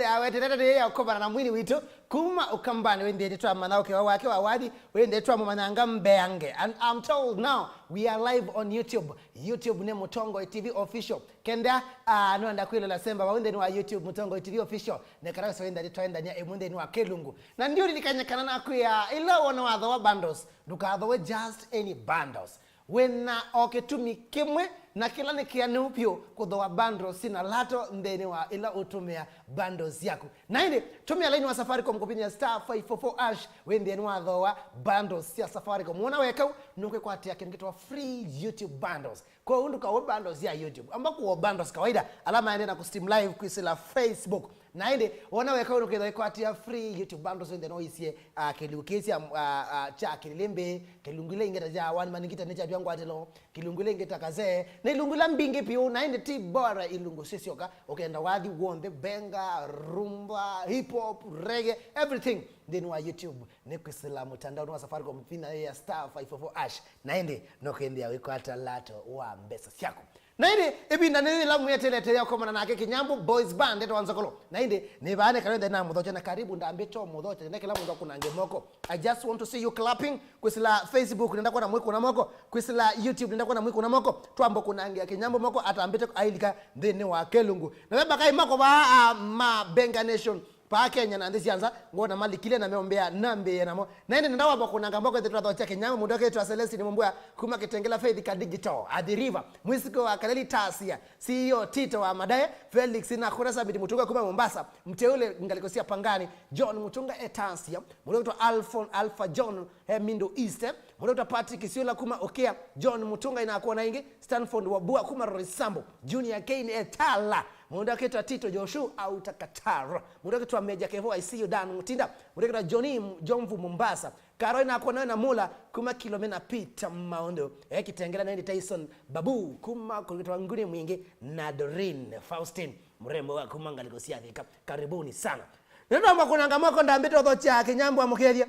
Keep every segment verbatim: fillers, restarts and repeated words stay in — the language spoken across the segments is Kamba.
Awetetete nĩ ya ũkomana na mwini witũ kuma Ũkambanĩ. Wĩndĩ nĩtwamanya ũkĩwa wake wa wathi, wĩndĩ twamũmanyanga mbeange. And I'm told now we are live on YouTube. YouTube nĩ Mũtongoi T V Official. Kenda, ah, nĩwenda kwĩlola semba vau nthĩnĩ wa YouTube Mũtongoi T V Official. Nĩ kana wĩsa wĩndĩ twaendania ĩmwe nthĩnĩ wa kĩlungu. Na ndiũlilikany'a kana nakwĩa ĩla wona wathoa bundles, ndũkathoe just any bundles. Wĩna o kĩtumi kĩmwe, na kĩla nĩ kĩanĩu vyũ kũthooa bundles syĩna lato nthĩnĩ wa ĩla ũtũmĩa bundles syaku. Na ĩndĩ, tũmĩa laini wa Safaricom kũvinyĩa star five four four hash, wĩthĩe nĩwathooa bundles sya Safaricom. Wona weka ũu, nũkwĩkwatĩa kĩndũ kĩtawa free YouTube bundles. Kwoou ndũkaũe bundles sya YouTube. Amba kũa bundles kawaida, ala maendee na kũstream live kwĩsĩla Facebook. Na ĩndĩ, wona weka ũndũ ũkethĩa ĩkwatĩa free YouTube bundles, wĩthĩa no ĩsye, ah, kĩlungu kĩĩ kya, ah, ah, kya kĩlĩlĩmbĩ, kĩlungu ila ingĩ ta kya One Man Guitar nĩ kyatw'a ngwatĩlo, kĩlungu ila ingĩ ta kazee, na ilungu ila mbingĩ piũ, na ĩndĩ ti bora ilungu syĩsyoka, ũkenda wathi w'onthe, benga, rumba, hip hop, reggae, everything nthĩnĩ wa YouTube. Nĩ kwĩsĩla mũtandaonĩ wa Safaricom, vinya ya star five four four hash, na ĩndĩ no kwĩthĩa wĩkwata lato wa mbesa syaku. Na ĩndĩ, ĩvinda nĩ yĩla mwĩetelete ya kũkomana nake Kĩnyambũ Boys Band, etawa Nzokolo. Na ĩndĩ, nĩ vaa nĩ kana wĩthĩe namũthokya na karibu ndambĩte ũmũthokya, nĩ kĩla mũndũ akunange moko. I just want to see you clapping. Kwĩsĩla Facebook, nenda kwona mwĩkũna moko. Kwĩsĩla YouTube, nenda kwona mwĩkũna moko. Twamba kũnangĩa Kĩnyambũ moko, atambĩte ailika nthĩnĩ wa kĩlungu. Na ve makai moko vaa, ah, ma Benga Nation. Paa Kenya na nthĩ sya nza, ngona malikile na meombea nambĩĩe namo. Na ĩndĩ nenda wamba kũnanga moko ĩthĩ twathokya Kĩnyambũ, mũndũ akĩtwa Celestine Mumbua kuma Kitengela, Faith ka Digital, Athi River, Mwisiko wa Kaleli Tasia, C E O Tito wa Madae, Felix na Kura Sabiti Mutunga kuma Mombasa, Mteule ngaliko sya Pangani, John Mutunga e Tasia, mũndũ akĩtwa Alphon-, Alpha John e Middle East, mũndũ akĩtwa Patrick Siula kuma Okea, John Mutunga inakuona ingi, Stanford Wabua kuma Roysambu, Junior Kane e Tala, mũndũ akĩtwa Tito Joshua auta Qatar. Mũndũ akĩtwa Meja Kevo, I see you, Dan Mutinda. Mũndũ akĩtwa Johnny M-, Jomvu Mombasa. Karo inakuona na Mula kuma Kilome na Peter Maũndũ. E Kitengela na ĩndĩ Tyson Babu kuma kũrĩtwa Nguni Mwingi na Doreen Faustin. Mrembo wa kuma ngaliko sya Thika. Karibuni sana. Nĩndamba kũnanga moko ndambĩte ũthokya Kĩnyambũ amũkethya.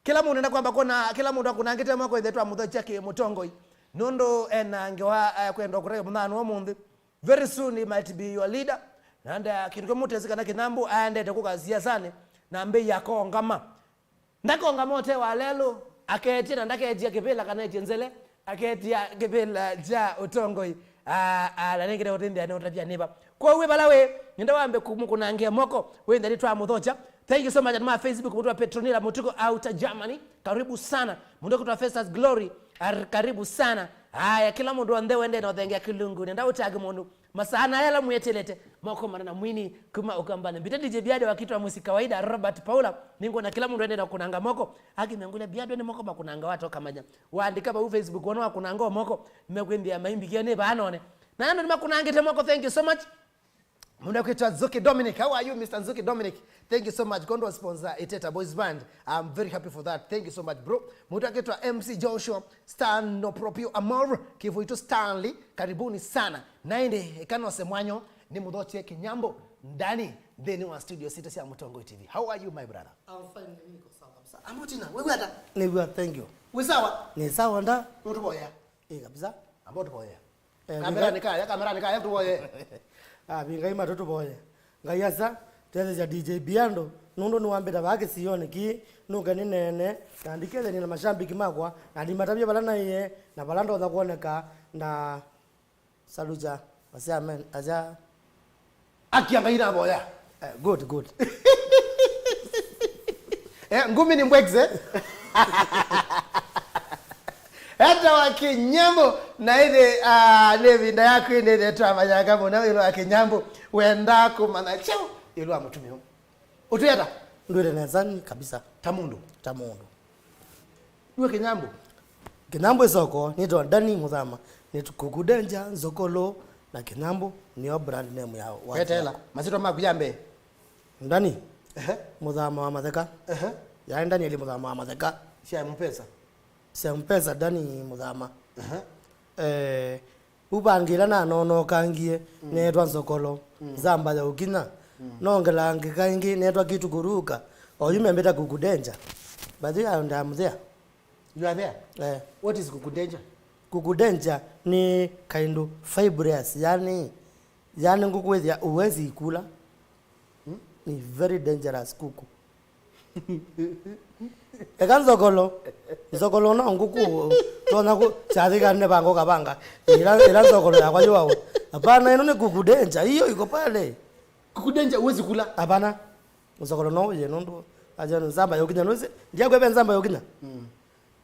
Kĩla mũndũ nenda kwamba kũna, kĩla mũndũ akunangĩte moko ĩthĩ twamũthokya kĩ mũtongoi. Nũndũ ena ngewa, eh, kwenda kũrega mũthano ũmũnthĩ. Very soon he might be your leader. Na nda kĩndũ kĩmwe ũtesi kana Kĩnyambũ aendete kũka siasanĩ na mbei akongama. Ndakongama ũte wa lelũ, aketie na ndaketia kĩvĩla kana etie nzele, aketia kĩvĩla kya ũtongoi. Ah, ah, na nengere ũtĩnthĩa nĩ ũtavya nĩva. Kwoou wĩ vala wĩ, nĩnda wambe kũmũkũnangĩa moko, wĩ nthani twamũthokya. Thank you so much, andũ ma Facebook, mũndũ wa Petronila Mũtuko, outer Germany. Karibu sana. Mũndũ ũkĩtwa Festus Glory, ar-, karibu sana. Aya, kĩla mũndũ onthe wende na ũthengea kĩlungu, nenda ũtagi mũndũ. Masaa na yala mwĩetelete, makomana na mwini kuma Ũkambanĩ. Mbita D J Biado wakitwa mũsi kawaida, Robert Paula, ningona kĩla mũndũ ende na kũnanga moko. Akĩmengũlya Biado nĩ moko makunanga watoka manya. Waandĩka vau Facebook, wona wakunanga o moko, mekwĩmbĩa maimbikie nĩ vaa none. Na andũ nĩmakunangĩte moko, thank you so much. Mũndũ akwĩtwa Nzuki Dominic. How are you, Mister Nzuki Dominic? Thank you so much. Kondo sponsor Iteta Boys Band. I'm very happy for that. Thank you so much, bro. Mũndũ akwĩtwa M C Joshua, Stan No Proprio Amor, Kivuitu Stanley. Karibuni sana. Na ĩndĩ, ĩkanose mwanyo, nĩ mũthokye Kĩnyambũ ndani, nthĩnĩ wa studio sita sya Mũtongoi T V. How are you, my brother? I'm fine, niko sawa kabisa. Ambotina, wewe hata? Nĩw'a, thank you. Wĩ sawa? Nĩ sawa nda. Ũtũvoya. Ĩ kabisa. Amba ũtũvoye. Eh, kamera nĩ kaya, kamera nĩ kaya, tũvoye. Ah, vingai matũ tũvoye. Ngai asa, tethesya D J Biando, nũndũ nĩwambĩta vaa kĩsionĩ kĩĩ, nũke nĩneene, na ndikethanie na mashambiki makwa, na ndimatavye vala naĩe, na vala ndonya kwoneka, na saluja, ase amen, aja. Akia Ngai navoya. Eh, good, good. Eh, ngumi ni mbwekse. Etawa Kĩnyambũ, na ĩthĩ, ah, nĩ ĩvinda yaku ĩndĩ ĩthĩ twamanyanga mũno ĩlũ wa Kĩnyambũ. Wenda kũmanya kyaũ ĩlũ wa mũtumĩa ũũ? Ũtwĩeta? Ndwĩte nesa ni kabisa. Ta mũndũ? Ta mũndũ. Nĩwe Kĩnyambũ? Kĩnyambũ ĩsoko, nĩtawa Dani Mũthama. Nĩ Kuku Danger, Nzokolo, na Kĩnyambũ nĩyo brand name ya wa- Wetela. Masitwa maku ya mbee? Dani. Ehe. Mũthama wa Matheka. Ehe. Yaani Daniel Mũthama wa Matheka. Sya Mpesa? Sya Mpesa, Dani Mũthama. Ehe. Eh, Uvange ĩla nanonokangie, mm, neetwa Nzokolo, mm, Nzamba ya Ũkinya. Mm. Nongelangĩka ĩngĩ, neetwa Kitukuruka. Oyu membĩta Kuku Danger. By the way, I am there. You are there? Eh. What is Kuku Danger? Kuku Danger nĩ kaĩndũ fibrous, yani, yani ngũkũ ĩthĩa uwezi ikula. Hmm? Ni very dangerous kuku. Eka nzokolo. Nzokolo no nguku. Tona ku chathika ne bango kabanga. Ila ila nzokolo ya kwa yuwa. Hapana, ino ni kuku danger. Hiyo iko pale. Kuku danger, huwezi kula. Hapana. Nzokolo no ye nundu. Aja nzamba yokinya nuzi. Ndia kwebe nzamba yokinya. Mm.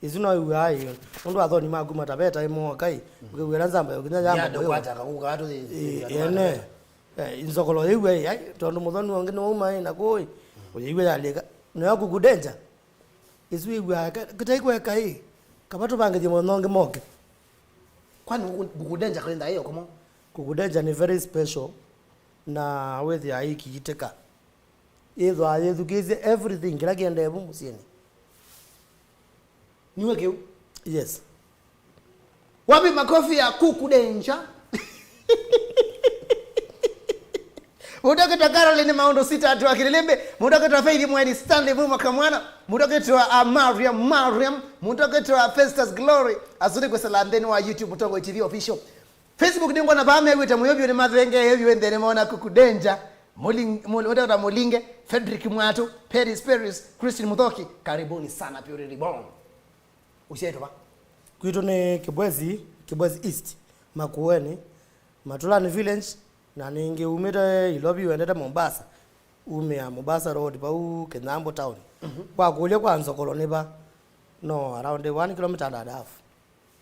Isu no iw'aa ĩ, nũndũ athoni maku mataveta ĩmwe kai, ũkĩw'ĩla nzamba yokinya ya andũ kwata kakuka atu. Ene. Eh, nzokolo yĩw'a ĩ, ai, tondũ mũthoni wonge nĩwauma ĩ na kũĩ, ũyĩw'a yalĩka. Nayo kuku danger. Isu ĩw'aa ka- kĩtai kweka ĩ, kava tũvangĩthye mũthenya ũngĩ moke. Kwani kuku- kuku danger kali ndaĩ yokomo? Kuku danger nĩ very special, na wĩthĩaa ĩkiitĩka. Ĩthwaa yĩthukĩĩsye everything kĩla kĩendee vu mũsyĩnĩ. Niwe kĩu. Yes. Wapi makofi ya kuku danger? Mũndũ akĩtwa Caroline Maũndũ Sita Atwa Kĩlĩlĩmbĩ, mũndũ akĩtwa Faith Mweni, Stanley Vuma Kamwana, mũndũ akĩtwa, uh, Mariam Mariam, mũndũ akĩtwa Festus Glory. Asante kwa sala nthĩnĩ wa YouTube Mũtongoi T V Official. Facebook nĩ ngona vaa mewĩte mũyo vyũ nĩ mathengee vyũ nthĩnĩ mona kuku danger. Mũling- Mũl- Mũlinge, Frederick Mwatu, Paris Paris, Christine Muthoki, karibuni sana Purity Bong. Ũsyaĩtwe va? Kwitũ nĩ Kibwezi, Kibwezi East, Makueni, Matulani Village, na ningĩ umĩte Ilovi wendete Mombasa, umĩa Mombasa Road vau Kinyambu Town. Mhm. Wakũlya kwa Nzokolo nĩ va? No, around one kilometer and a half.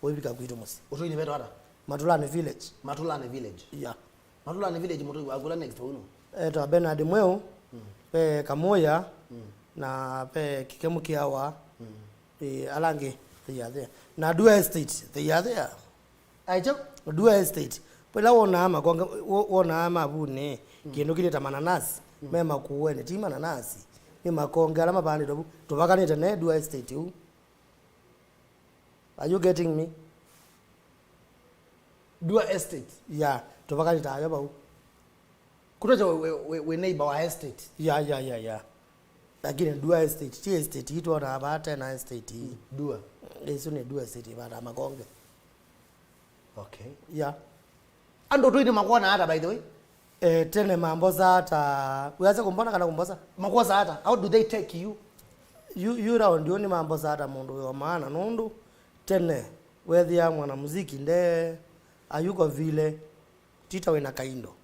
Ũivika kwitũ mũsyĩ. Ũtũinĩ vetwa ata? Matulani Village. Matulani Village. Yeah. Matulani Village mũtũi waku ũla next ũno? Etwa Bernard Mweu, mm, ve Kamuya, mm, na ve Kikemu Kiawa, mm, eh, ala angĩ, they are there. Na Dua Estate, they are there. Aicho? Dua Estate. Pala wonaa makonge, wo- wonaa mavunĩ, mm, kĩndũ kĩlĩta mananasi, mm, me Makueni, ti mananasi. Nĩ makonge ala mavandĩtwe vu. Tũvakanĩte ne Dua Estate u. Are you getting me? Dua Estate. Yeah, tũvakanĩte ayo vau. Kũtwacha we, we, we, we neighbor wa estate. Yeah, yeah, yeah, yeah. Lakini Dua Estate, ti estate hii tuona hapa tena estate hii. Mm, Dua. Isu ni Dua Estate vata makonge. Okay. Yeah. Andũ ũtũinĩ makwona ata, by the way? Eh, tene mambosa ata, wĩasa kũmbona kana kũmbosa? Makwosa ata? How do they take you? Yu, yu round yu nĩ mambosa ata mũndũ wĩ wa maana, nũndũ tene wethĩa mwanamuziki nde ayuko vile, tita wĩna kaindo.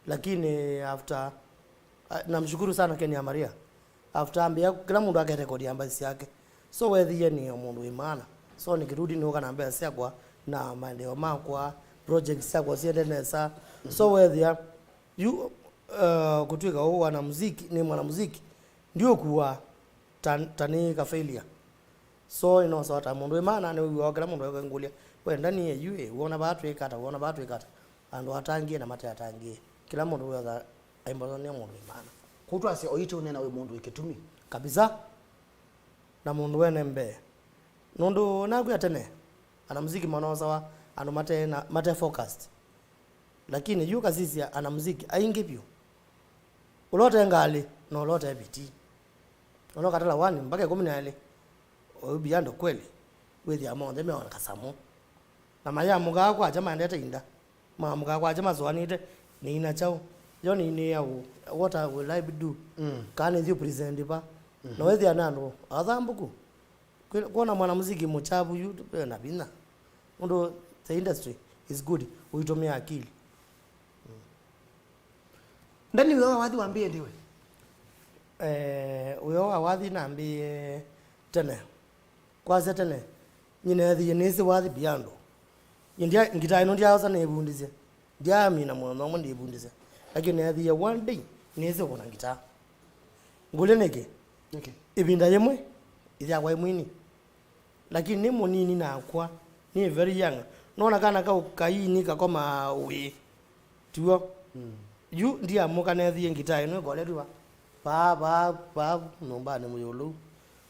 Lakini after, ah, namshukuru sana Ken ya Maria. After ambia kila mũndũ akerekodia mbathi syake. So wethĩie nĩ o mũndũ wĩ maana. So nikirudi nĩũka na mbesa syakwa na maendeleo makwa, projects syakwa siende nesa. So wethĩa yu, uh, kũtwĩka ũũ wanamuziki, nĩ mwanamuziki, ndiũkuwa ta, ta nĩ ka failure. So ĩnosoa ta mũndũ wĩ maana nĩwĩw'aa kĩla mũndũ ekũngũlya, "We Ndanie, yu ĩ, wona vaa twĩka ata, wona vaa twĩka ata?" Andũ atangĩe na mate atangĩe. Kĩla mũndũ wĩotha aimbothania mũndũ wĩ maana. Kũu twasya oitũ ũnena wĩ mũndũ wĩ kĩtumi. Kabisa. Na mũndũ wene mbee. Nũndũ nakwĩa tene, anamuziki manosawa andũ mate na, mate focused. Lakini yu kasisya anamuziki aingĩ vyũ. Ũla ũte ngalĩ na ũla ũte vitii. Ũla ũkatala wani mpaka ĩkũmi na elĩ. Oyu bia ndo kweli. Wĩthĩa monthe meona kasamũ. Na mayamũkaa kwakya maendete inda. Maamũkaa kwakya masũanĩte, "Nĩina kyaũ? Yo nĩinĩĩa ũũ? What I- will I do? Mm. Kana nĩthiĩ present va?" Mhm. Na wĩthĩa na andũ athambuku. Kwĩ- kwona mwanamuziki mũkyavu yu, ve na vinya. Ũndũ the industry is good, ũitũmĩa akili. Ndani wĩo wa wathi wambĩĩe ndiwe? Eh, wĩo wa wathi nambĩĩe tene. Kwasya tene, nyie neethĩie nĩsĩ wathi piano. Nyie ndya- ngitaa ĩno ndyaaosa nĩĩvundĩsye. Ndyaamina mũthenya ũmwe ndĩĩvundĩsye. Lakini neethĩie one day nĩsĩ kũna ngitaa. Ngũlya nĩkĩ? Nĩkĩ? Ĩvinda yĩmwe, ĩthe wakwa ĩ mwini. Lakini nĩ mũnini nakwa, nĩ very young. Nona kana kau kaini kakomaa ũĩ. Tiw'o? Mm. Yu ndiamũka neethĩie ngitaa ĩno ĩkoletw'a vaa, vaa, vaa nyũmbanĩ mũyũlũ.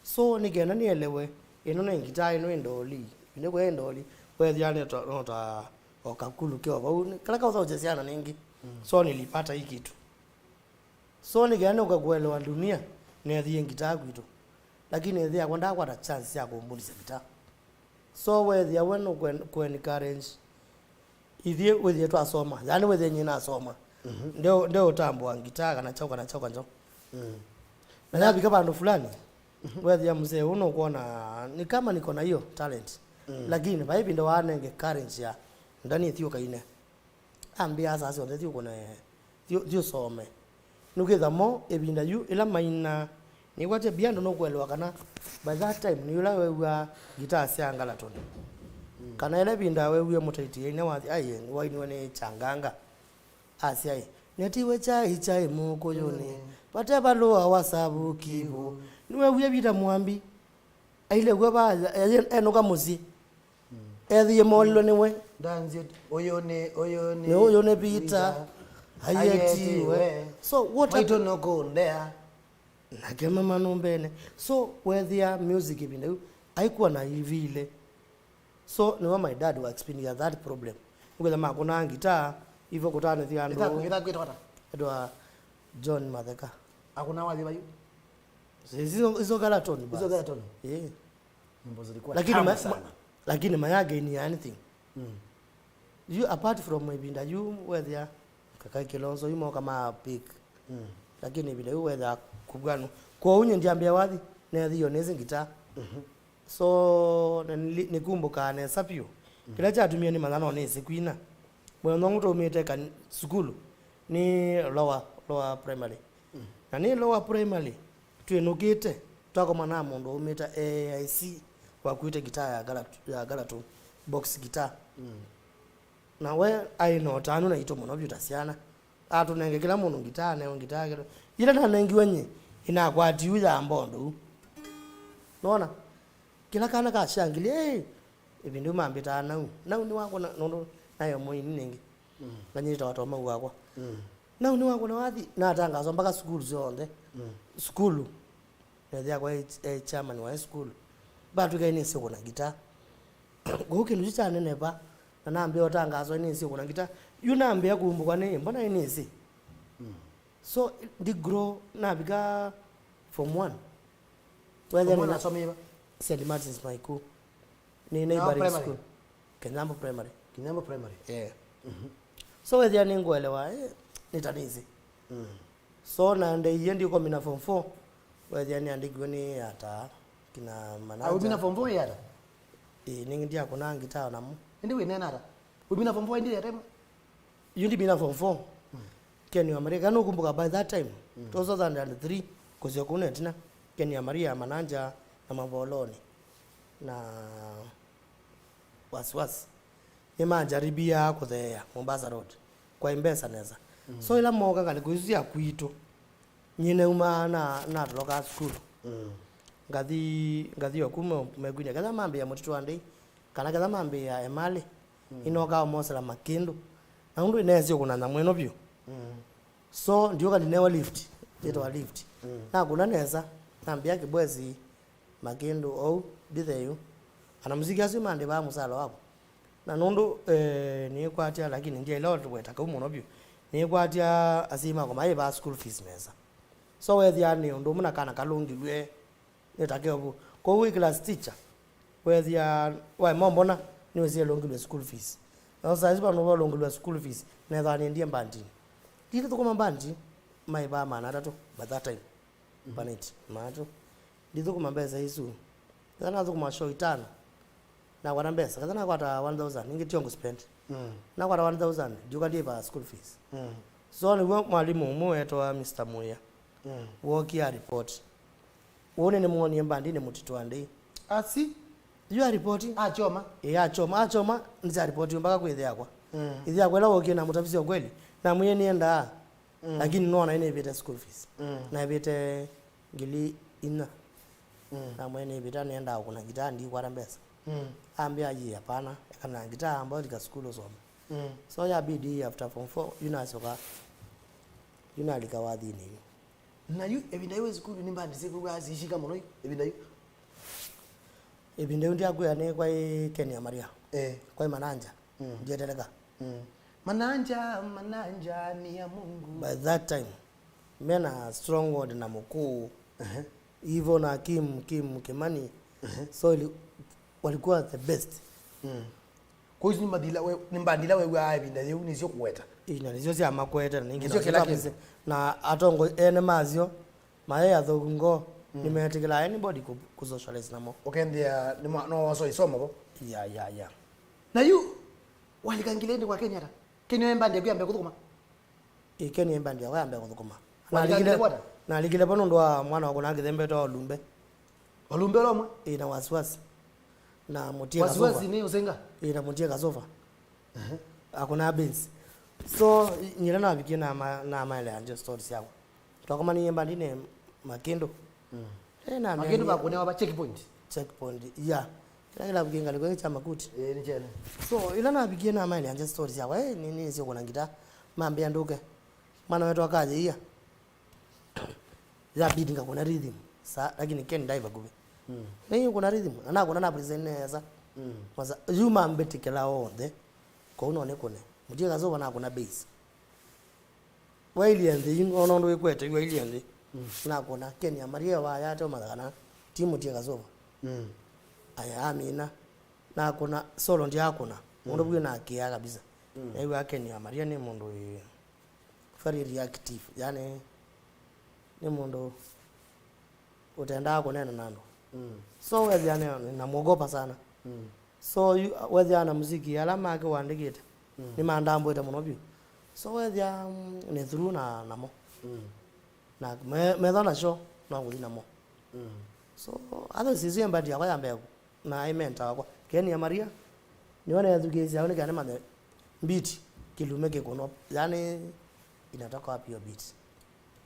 So, nĩ kenda nĩelewe, ĩno nĩ ngitaa, ĩno ĩ ndoli. Ĩno kwĩ ndoli, wethĩa nĩ ta- no ta o kakulu ke o vau, nĩ- kala kaũthaũkya syana ningĩ. Mm. So, nilipata hii kitu. So, nĩ kenda nĩũka kũelewa dunia, neethĩie ngitaa kwitũ. Lakini ĩthe yakwa ndaakwata chance ya kũmbundĩsya ngitaa. So, wethĩa we nũkũ encourage ithyĩ wĩthĩe twasoma, yani wĩthĩe nyie nasoma. Mhm. Nde- ndeũtambũa ngitaa kana kyaũ kana kyaũ kana kyaũ. Mm. Na yavika vandũ fulani, wethĩa mzee ũũ nũkwona ni kama niko na hiyo talent. Mm. Lakini vai ĩvinda wanenge courage ya ndani thiũkaine. Ambĩa asa syonthe thiũkũne, thiũ-, thiũsome. Nũkĩtha mo ĩvinda yu ĩla maina, nĩkwatya bia andũ nũkũelewa kana by that time nĩ yũla wew'a ngitaa sya Ngalaton. Mm. Kana ĩla ĩvinda wew'ie mũtaiti ĩne wathi, ai, wainiwe nĩ changanga. Asya ĩ, netiwe chai chai mũkũyũnĩ, vate valũa wa savu kivu. Nĩwew'ie Vita Mwambi aile w'o va, enũka mũsyĩ. Ethĩie molilwe nĩwe. Ndanzĩ, ũyũ nĩ, ũyũ nĩ Nĩ ũyũ nĩ Vita, Vita. Aietiwe. Aietiwe. So, what Maitũ happened? Nũkũndea. Nake mama nũmbene. So, wethĩa music ĩvinda yu, aikuwa na ivile. So, nĩwe my dad wa experience that problem. Nĩkwĩtha makũnaa ngitaa, ivo kũtanĩthya andũ. Ĩthaku, ĩthaku ĩtwa ata? Edwa John Matheka. Akũnaa wathi vayu? Izo, izo Ngalaton basi. Izo Ngalaton? Yeah. Nyimbo zilikuwa Lakini tamu ma-, sana. ma-, lakini mayagaini ya anything. Mm. You apart from ĩvinda yu wethĩa Kakai Kilonzo, yu moka ma pick. Mm. Lakini ĩvinda yu wethĩa kũvw'anu. Kwoou nye ndiambĩa wathi, nethĩiwe nĩsĩ ngitaa. Mhm. So, na nili-, nĩkumbũkaa nesa vyũ. Mm. Kĩla kyatumie nĩmanya no nĩsĩ kwina. Mũthenya ũmwe twaumĩte kan-, sukulu, nĩ lower, lower primary. Mm. Na nĩ lower primary, twĩnũkĩte, twakomana na mũndũ waumĩte A I C, wakuĩte ngitaa ya Galat-, ya Galaton, box guitar. Mm. Na we aĩ na ũtanu naitũ mũno vyũ ta syana. Atũnenge kĩla mũndũ ngitaa, neo ngitaa kĩla. Yĩla nanengiwe nyie, ĩnakwatiwe ya mbondo. Nona? Kĩla kana kashangilie, "Hey!" Ĩvinda yu mambĩtaa nau. Nau nĩ wakwa na, nũndũ nayo mũini nĩngĩ. Mm. Na nyie nĩtawa Tomau wakwa. Mm. Nau nĩ wakwa na wathi, natangaswa mpaka sukulu syonthe. Mm. Sukulu. Nethĩa kwa e, e chairman wa e sukulu. Mbatwĩka nĩsĩ kũna ngitaa. Kwoou kĩndũ kyu kyaneneva, na nambĩa ũtangaswa nĩsĩ kũna ngitaa. Yu nambĩa kumbũkwa nĩ, mbona nĩsĩ? Mm. So, ndi grow, navika form one. Wethĩa Form one nĩ na- asomie va? Saint Martin's Maiku. Nĩ No, neighboring primary? School. Kenyambo Primary. Kinyambo Primary. Yeah. Mhm. So, wethĩa nĩngũelewa, eh, nĩtanĩsĩ. Mm. So, naendeie ndikomina form four, wethĩa nĩandĩkiwe nĩ ata, kina manager. Aumina form four yata? Ĩĩ, nĩngĩ ndiakũnaa ngitaa namo. Ĩndĩ wĩneena ata? Umina form four ĩndĩ yata ĩmwe? Yu ndimina form four. Mm. Ken wa Maria, kana ũkumbuka by that time, mm, two thousand three, kũsyoka kũu na ĩtina, Ken wa Maria, mananja na mavoloni. Na wasiwasi. Nĩmajaribia kũtheea Mombasa Road. Kwaĩ mbesa nesa. Mm. So ĩla mooka ngalĩko isu sya kwitũ, nyie naumaa na, natolokaa sukulu. Mm. Ngathi, ngathi o kuma mekwinĩa. Ketha mambĩĩa Mũtitũ wa Ndei, kana ketha mambĩĩa Emali, mm, inokaa ũmosela makĩndũ. Na ũndũ ineesĩ ũkũna nyamũ ĩno vyũ. Mm. So, ndioka ndinewa lift, yĩtawa lift. Mm. Nakũna nesa, nambĩa Kĩbwesi, makĩndũ ou, nditheyu. Ana muziki asu mandĩvaa mũsala wavo. Na nũndũ, eh, nĩkwatya, lakini ndyaĩla ũtũweta kau mũno vyũ. Nĩkwatya asyai makwa maĩvaa school fees nesa. So, wethĩa nĩ ũndũ ũmwe na kana kalũngilw'e, nĩ ta keovu. Kwoou wĩ class teacher, wethĩa, waĩ mombona, nĩwĩsĩ elũngilw'e school fees. Na saa isu vandũ valũngilw'a school fees, nethĩwa nĩendie mbandinĩ. Ndithũkũma mbandi, maĩvaa maana atatũ, by that time. Mhm. Paneti, maana atatũ. Ndithũkũma mbesa isu. Ethĩwa nathũkũma show itano, nakwata mbesa. Ethĩwa nakwata one thousand, ĩngĩ tyo ngũspend. Mm. Nakwata one thousand, ndiũka ndĩva school fees. Mm. So nĩw'o mwalimũ ũmwe wetawa Mister Muya. Mm. Wookie aripoti. Ũnĩ nĩmwonie mbandinĩ Mũtitũ wa Ndei. Asi? Yu aripoti. Achoma? Ĩĩ, achoma. Achoma, nĩsya ripoti mpaka kwĩ ĩthe yakwa. Mm. Ĩthe yakwa ĩla wookie namũtavisya ũkweli, namwĩie nĩendaa. Mm. Lakini nona nĩvĩte school fees. Mm. Navĩte ngili inya. Mm. Namwĩie nĩvĩta nĩendaa kũna ngitaa, ndikwata mbesa. Mm. Ambĩa, "Yĩ, hapana, eka na ngitaa, amba ũlika sukulu ũsome." Mm. So yabidi after form four, yu nasyoka, yu nalika wathinĩ yu. Na yu, ĩvinda yu wĩ sukulu, nĩ mbandi syĩkũ wĩw'aa siishika mũno yu, ĩvinda yu? Ĩvinda yu ndyakwĩa nĩ kwaĩ Ken wa Maria. Eh. Kwaĩ mananja. Mm. Ndieteleka. Mm. Mananja, mananja ni ya Mungu. By that time, mena Stronghold na Mũkũũ. Ehe. Ivo na Kim, Kim Kimani. Ehe. So, ili-, walikuwa the best. Mm. Kwa hiyo nĩ mbandi ila we-, nĩ mbandi ila wew'aa ĩvinda yĩu nĩsyo kũweta. Ĩĩ, na nĩsyo syamakwete, na ningĩ nĩsyo na kĩla kĩndũ. Na atongoi ene masyo, Maĩ athũku ngoo, mm, nĩmetĩkĩlaa anybody kũ, kũ socialize namo. Ũkethĩa nĩ mwa, no waso isoma vo. Ya, ya, ya. Na yu, walika ngilĩndĩ kwa Kenyatta? Kenny oe mbandi yaku yambe kũthũkũma? Ĩ, Kenny oe mbandi yakwa yambe kũthũkũma. Walika ngilĩndĩ kwata? Nalikile vo nũndũ wa mwana wakwa na kĩthembe ta Olumbe. Olumbe ũla ũmwe? Ĩ, na Wasiwasi. Na Mũtie Kasova. Wasiwasi nĩ ũsenga? Ĩ, na Mũtie Kasova. Ehe. Akũnaa bass. So, i-, nyĩla navikie na ma-, na maeleanzya stories yakwa. Twakomanie mbandinĩ Makĩndũ. Mm. Eh, na Makĩndũ nĩ- vakũnewa va checkpoint? Checkpoint, yeah. Kĩla kĩlavikie ngalĩko ĩ kya Makuti. Eh, nĩ kyene. So, ĩla navikie na maeleanzya stories yakwa, eh, nĩ, nĩ sio kũna ngita. Mambĩa ndũke. Mwana wetu akaja iya. Ya beat ngakũna rhythm. Sa, lakini Ken ndai vakuvĩ. Mm. Na hiyo kuna rhythm. Na nakũna na present nesa. Mm. Masa, yu mambĩtĩkĩla onthe. Kũu no nĩkũne. Mũtie Kasova nakũna bass. Wailie nthĩ, yu ona ũndũ wĩkwete, yu wailie nthĩ. Mm. Nakũna Ken Amaria waya ate ũmanya kana ti Mũtie Kasova. Mm. Aya amina. Nakũna solo ndiakũna. Mũndũ mm, vwĩ nakĩa kabisa. Mm. Naigua Ken Amaria nĩ mũndũ wĩ very reactive, yani, nĩ mũndũ ũtendaa kũneena na andũ. Mm. So, wethĩa nĩ, namwogopa sana. Mm. So, yu, wethĩa na muziki, ala make wandĩkĩte, mm, nĩmandambwĩte mũno vyũ. So, wethĩa, mm, nĩ through na, namo. Mm. Na me, metha na show, no ngũthi namo. Mm. So, otherwise, isu mbandi yakwa ya mbee. Na aĩ mentor wakwa. Ken Amaria, nĩwe neethukĩĩsya au nĩkenda manye beat, kĩlume kĩkũnwa. Yani, inatoka wapi hiyo beat?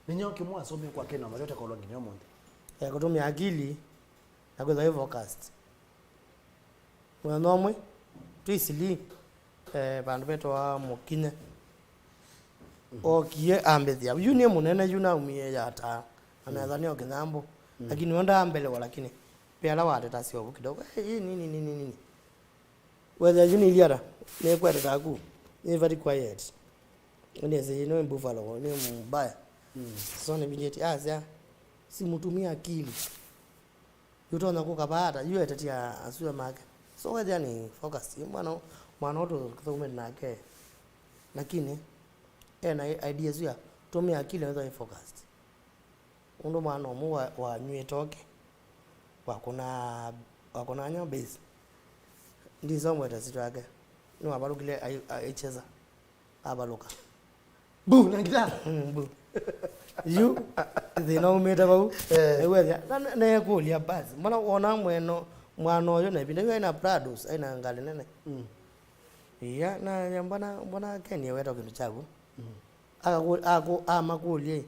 Nĩ nyaũ kĩmwe wasomie kwa Ken Amaria ũtekolwa nginya ũmũnthĩ? Eh, kũtũmĩa akili na kwĩthwa wĩ focused. Mũthenya ũmwe, twĩ Eastleigh, eh, vandũ vetawa Mũkinye. Mhm. Okie ambĩthya. Yu nĩ mũnene, yu naumie Yataa. Anethania o kĩnyambũ. Mhm. Lakini wenda ambelewa, lakini Ve ala watetasya ũvu kidogo. "Eh, hii nini, nini, nini?" Wethĩa yu nĩilyĩ ata? Nĩkweteta aku. Nĩ very quiet. Nĩsĩ nĩ buffalo, nĩ mbaya. Mm. So nĩmbinjĩtie, asya, "Si mutumie akili. Yutonya kũka vaa ata?" Yu etetia asua make. So wethĩa nĩ focus. Mwana, mwana ũtũ kĩthaumĩte nake. Lakini, ena ideas ya, tũmĩa akili wethĩa wĩ focused. Ũndũ mwana ũmwe wa, wanyw'ĩe toke, wakũna, wakũna nyo bass. Ndisomwete sitwake. Nĩwavalũkile ai-, aicheza. Avalũka. Bu, na ngita. Mm, bu. Yu, thĩna umĩte vau. Eh. Nĩwethĩa, na, na, nekũlya basi. Mbona wona mweno, mwana ũyũ na ĩvinda yu aina Prados, aina ngalĩ nene. Mm. Iya, na mbona, mbona Ken eweta kĩndũ kyaku? Mm. Akaku-, aku-, amakũlya ĩ,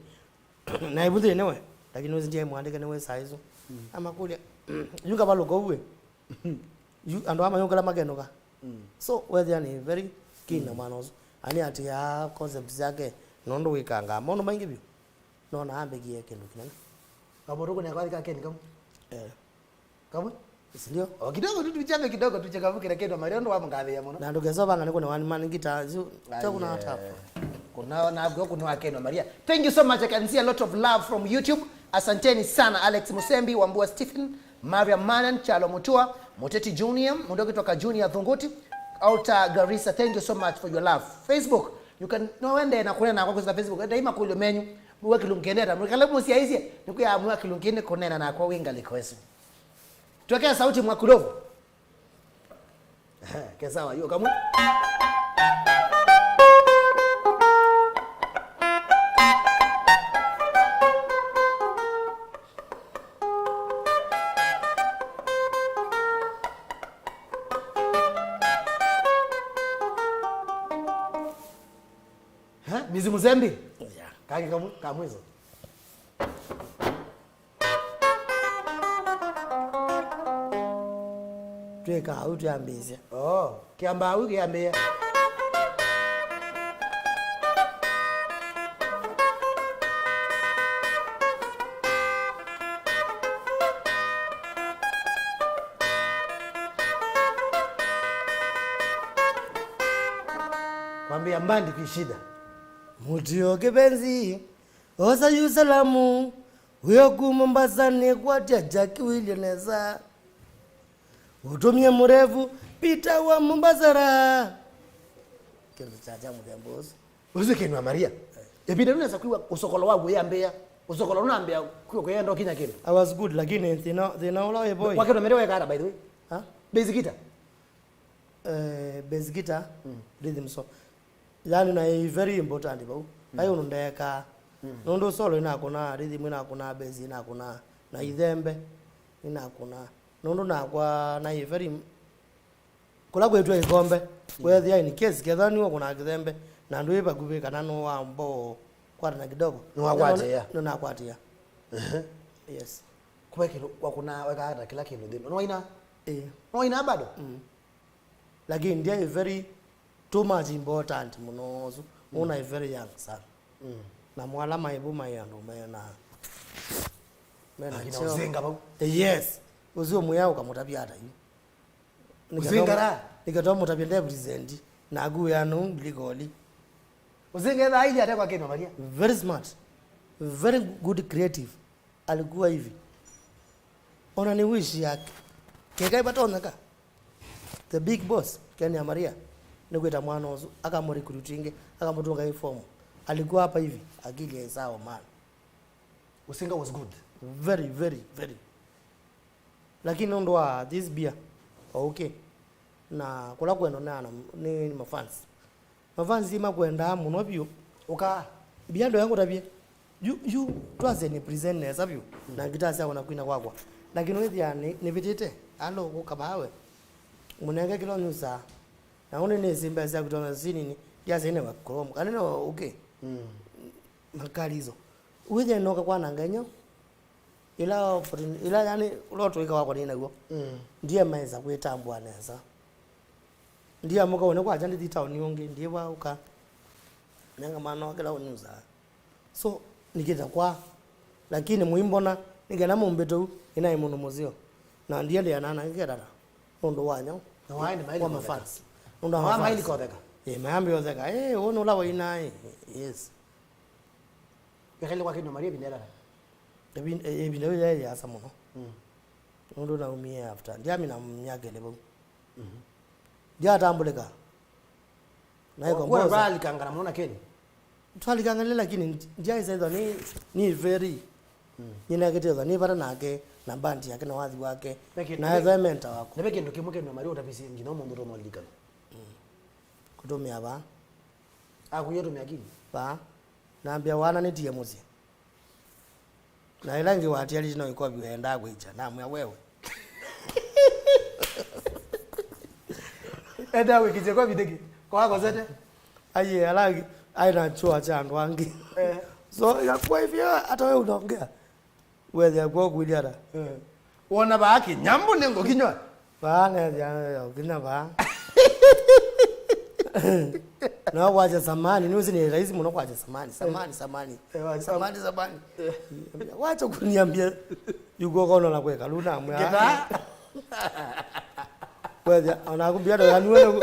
na ĩvu thĩnĩ we, lakini wĩsĩ ndiaĩ mwandĩke nĩwe saa isu. Mm. Amakũlya, yu ngavalũka ũu ĩ. Yu andũ aa mayũkĩla makenũka. Mm. So, wethĩa nĩ very keen na mm, mwana ũsu. Ani atiaa concept syake, nũndũ wĩkangaa maũndũ maingĩ vyũ. Nona ambĩkie kĩndũ kĩnene. Kamũndũ kũneka athika Ken kamwe? Eh. Kamwe? Si ndio? O kidogo tu, tuchame kidogo, tuchekavukira Ken Amaria, ndo wamũngathĩĩa mũno. Na ndũkesa vanga nĩ kũna one man guitar, yu, ai, chakuna eh, tap. Kuna, na kwa kuna Ken Amaria. Thank you so much. I can see a lot of love from YouTube. Asanteni sana, Alex Musembi, Wambua Stephen, Maria Manan, Chalo Mutua, Muteti Junior, mũndũ ũkĩtwa ka Junior Thunguti, Alta Garissa. Thank you so much for your love. Facebook, you can, no wende na kũneena kwa kwĩsĩla Facebook, enda ima kũlyo menyu, mwa kĩlungu kĩneta, mwĩkale mũsyaisye, nĩkwĩa mwa kĩlungu kĩnĩ kũneena nakwa wĩ ngalĩko ĩsu. Twekee sauti mwa kulovu. Ehe, ke sawa, yu kamwe. Eh, Mizi Muzembi? Yeah. Kangĩ kamwe, ka mwiso. Twĩka au twambĩĩsya. Oh, kĩambaa au kĩambĩĩa. Kwambĩĩa mbandi kwĩ shida. Mutio kipenzi, osa yu salamu, wĩoku Mombasa nĩ kwatya Jackie William nesa. Ũtũmie mũrevu, Peter wa Mombasa ra. Kĩndũ kya, kya mũthemba ũsu. Ũsu Ken Amaria. Ĩvinda rĩu nesa kwĩw'a ũsokolo wa wĩambĩa. Ũsokolo ũnambĩa kwĩ kwenda ũkinya kĩndũ. I was good, lakini thĩna, thĩna ũla wĩ boy. Wakĩtwa mĩrĩ wekata, by the way. Ha? Bass guitar. Eh, bass guitar, rhythm so. Yani na ĩ very important vau. Vai ũndũ ndekaa. Nũndũ solo inakũna, rhythm inakũna, bass inakũna, na ithembe inakũna. Nũndũ nakwa na ĩ very Kũla kwĩtwa ĩkombe, weethĩa in case kethwa nĩwe ũkũnaa kĩthembe, na ndwĩ vakuvĩ kana nũwamboo kwatana kidogo. Nĩwakwatĩĩa. Nĩnakwatĩĩa. Ehe. Yes. Kwa kĩndũ, kwa kũna, weka ata kĩla kĩndũ thĩnĩ. Nĩwaina? Ĩĩ. Nĩwaina bado? Mm. Lakini ndia ĩ very too much important mũno ũsu. Ũna ĩ very young sana. Mm. Na mwala maivu mai andũ mena, mena Akina cheo. Ũzinga vau. Eh, yes. Ũcio mwĩa ũkamũtavya ata yu. Ũzingara? Nĩkenda mũtavye nde present, na akuwe anu legally. Ũzinga etha aili ate kwa kĩno Maria. Very smart. Very good creative. Alikuwa hivi. Ona nĩ wish yake. Keka ivatonyeka. The big boss, Ken ya Maria, nĩkwĩta mwana ũsu, akamũrecruit ĩngĩ, akamũtũnga uniform. Alikuwa hapa hivi, akili ya sawa man. Usinga was good. Very, very, very. Lakini nũndũ wa this beer, okay. Na kũla kwendwa nĩ ana, nĩ, nĩ mafans. Mafans makwendaa mũno vyũ. Ũkaa. Mbia ndũ yangũtavye. Yu, yu, twase nĩ present nesa vyũ. Na ngita syakwa na kwina kwakwa. Lakini wĩthĩa nĩ, nĩvĩtĩte. Alo, ũka vaa we. Mũnenge kĩla ũnyusaa. Na ũnĩ nĩsĩ mbesa sya kũtona sinini. Ndiasĩ nĩ wa Chrome. Kana nĩ wa, okay. Mm. Makalizo. Wĩthĩa noka kwananga nyo. Ila opportun-, ila yani, ũla ũtũĩka wakwa nĩ naw'o. Mm. Ndiemaĩsa kwĩtambũa nesa. Ndiamũka ũne kwakya ndithi taoni ũngĩ, ndiĩvaũka. Nenga mwana wa kĩla ũnyusaa. So, nĩkĩta kwa. Lakini mũimbona, nĩkenda mũmbĩtũu, ĩnaĩ mũndũ mũseo. Na ndiendeana na ngĩketana. Nũndũ wa nyau. Na waĩ nĩ maili wa kotheka. Mafans. Nũndũ wa mafans. Maili kotheka. Eh, mayambe otheka. Eh, ũnũ ũla waina, eh, yes. Wekaile kwa kĩndũ Maria ĩvinda ĩlala? Ĩvin-, ĩ-, ĩvinda ĩu yaĩ yasa mũno. Mm. Nũndũ naumie after. Ndiamina myaka ĩlĩ vau. Mhm. Ndiatambũlĩka. Naĩ composer. Twalikangana mũno na Ken? Twalikanganile, lakini ndi-, ndiaĩsa ĩthwa nĩ, nĩ very. Mm. Nĩnekĩte ĩthwa nĩ vata nake, na band yake, na wathi wake. Na ethwa e mentor wakwa. Nĩve kĩndũ kĩmwe Ken Maria ũtavisye nginya ũmũnthĩ ũtomaũlilikana? Mm. Kũtũmĩa vaa. Akũie ũtũmĩa Ken? Vaa. Nambĩa, "Wana nĩtie mũsyĩ." Na ĩla ĩngĩ watialĩte no ĩkovi endaa kwĩkya. Namwĩa, "Wewe." Endaa kwĩkĩkya ĩkovi nĩkĩ? Kwakosete? Aiye, ala angĩ, aĩ na chũa cha andũ angĩ. Eh. So, ĩgakuwa hivyo, hata wewe unaongea. Wethĩa kw'o kũilyana. Eh. Wona vaa kĩnyambũ nĩngũkinywa. Vaa nethĩa ũkinya vaa. No kwasya samani, nĩwĩsĩ nĩ rahisi mũno kwasya samani, samani, samani. Eh, wa-, samani, samani. Eh. Wacha kuniambia, yuko kono na kweka, luna mwĩa. Ngĩthaa. Wethĩa, ona kumbia ndo yani wewe.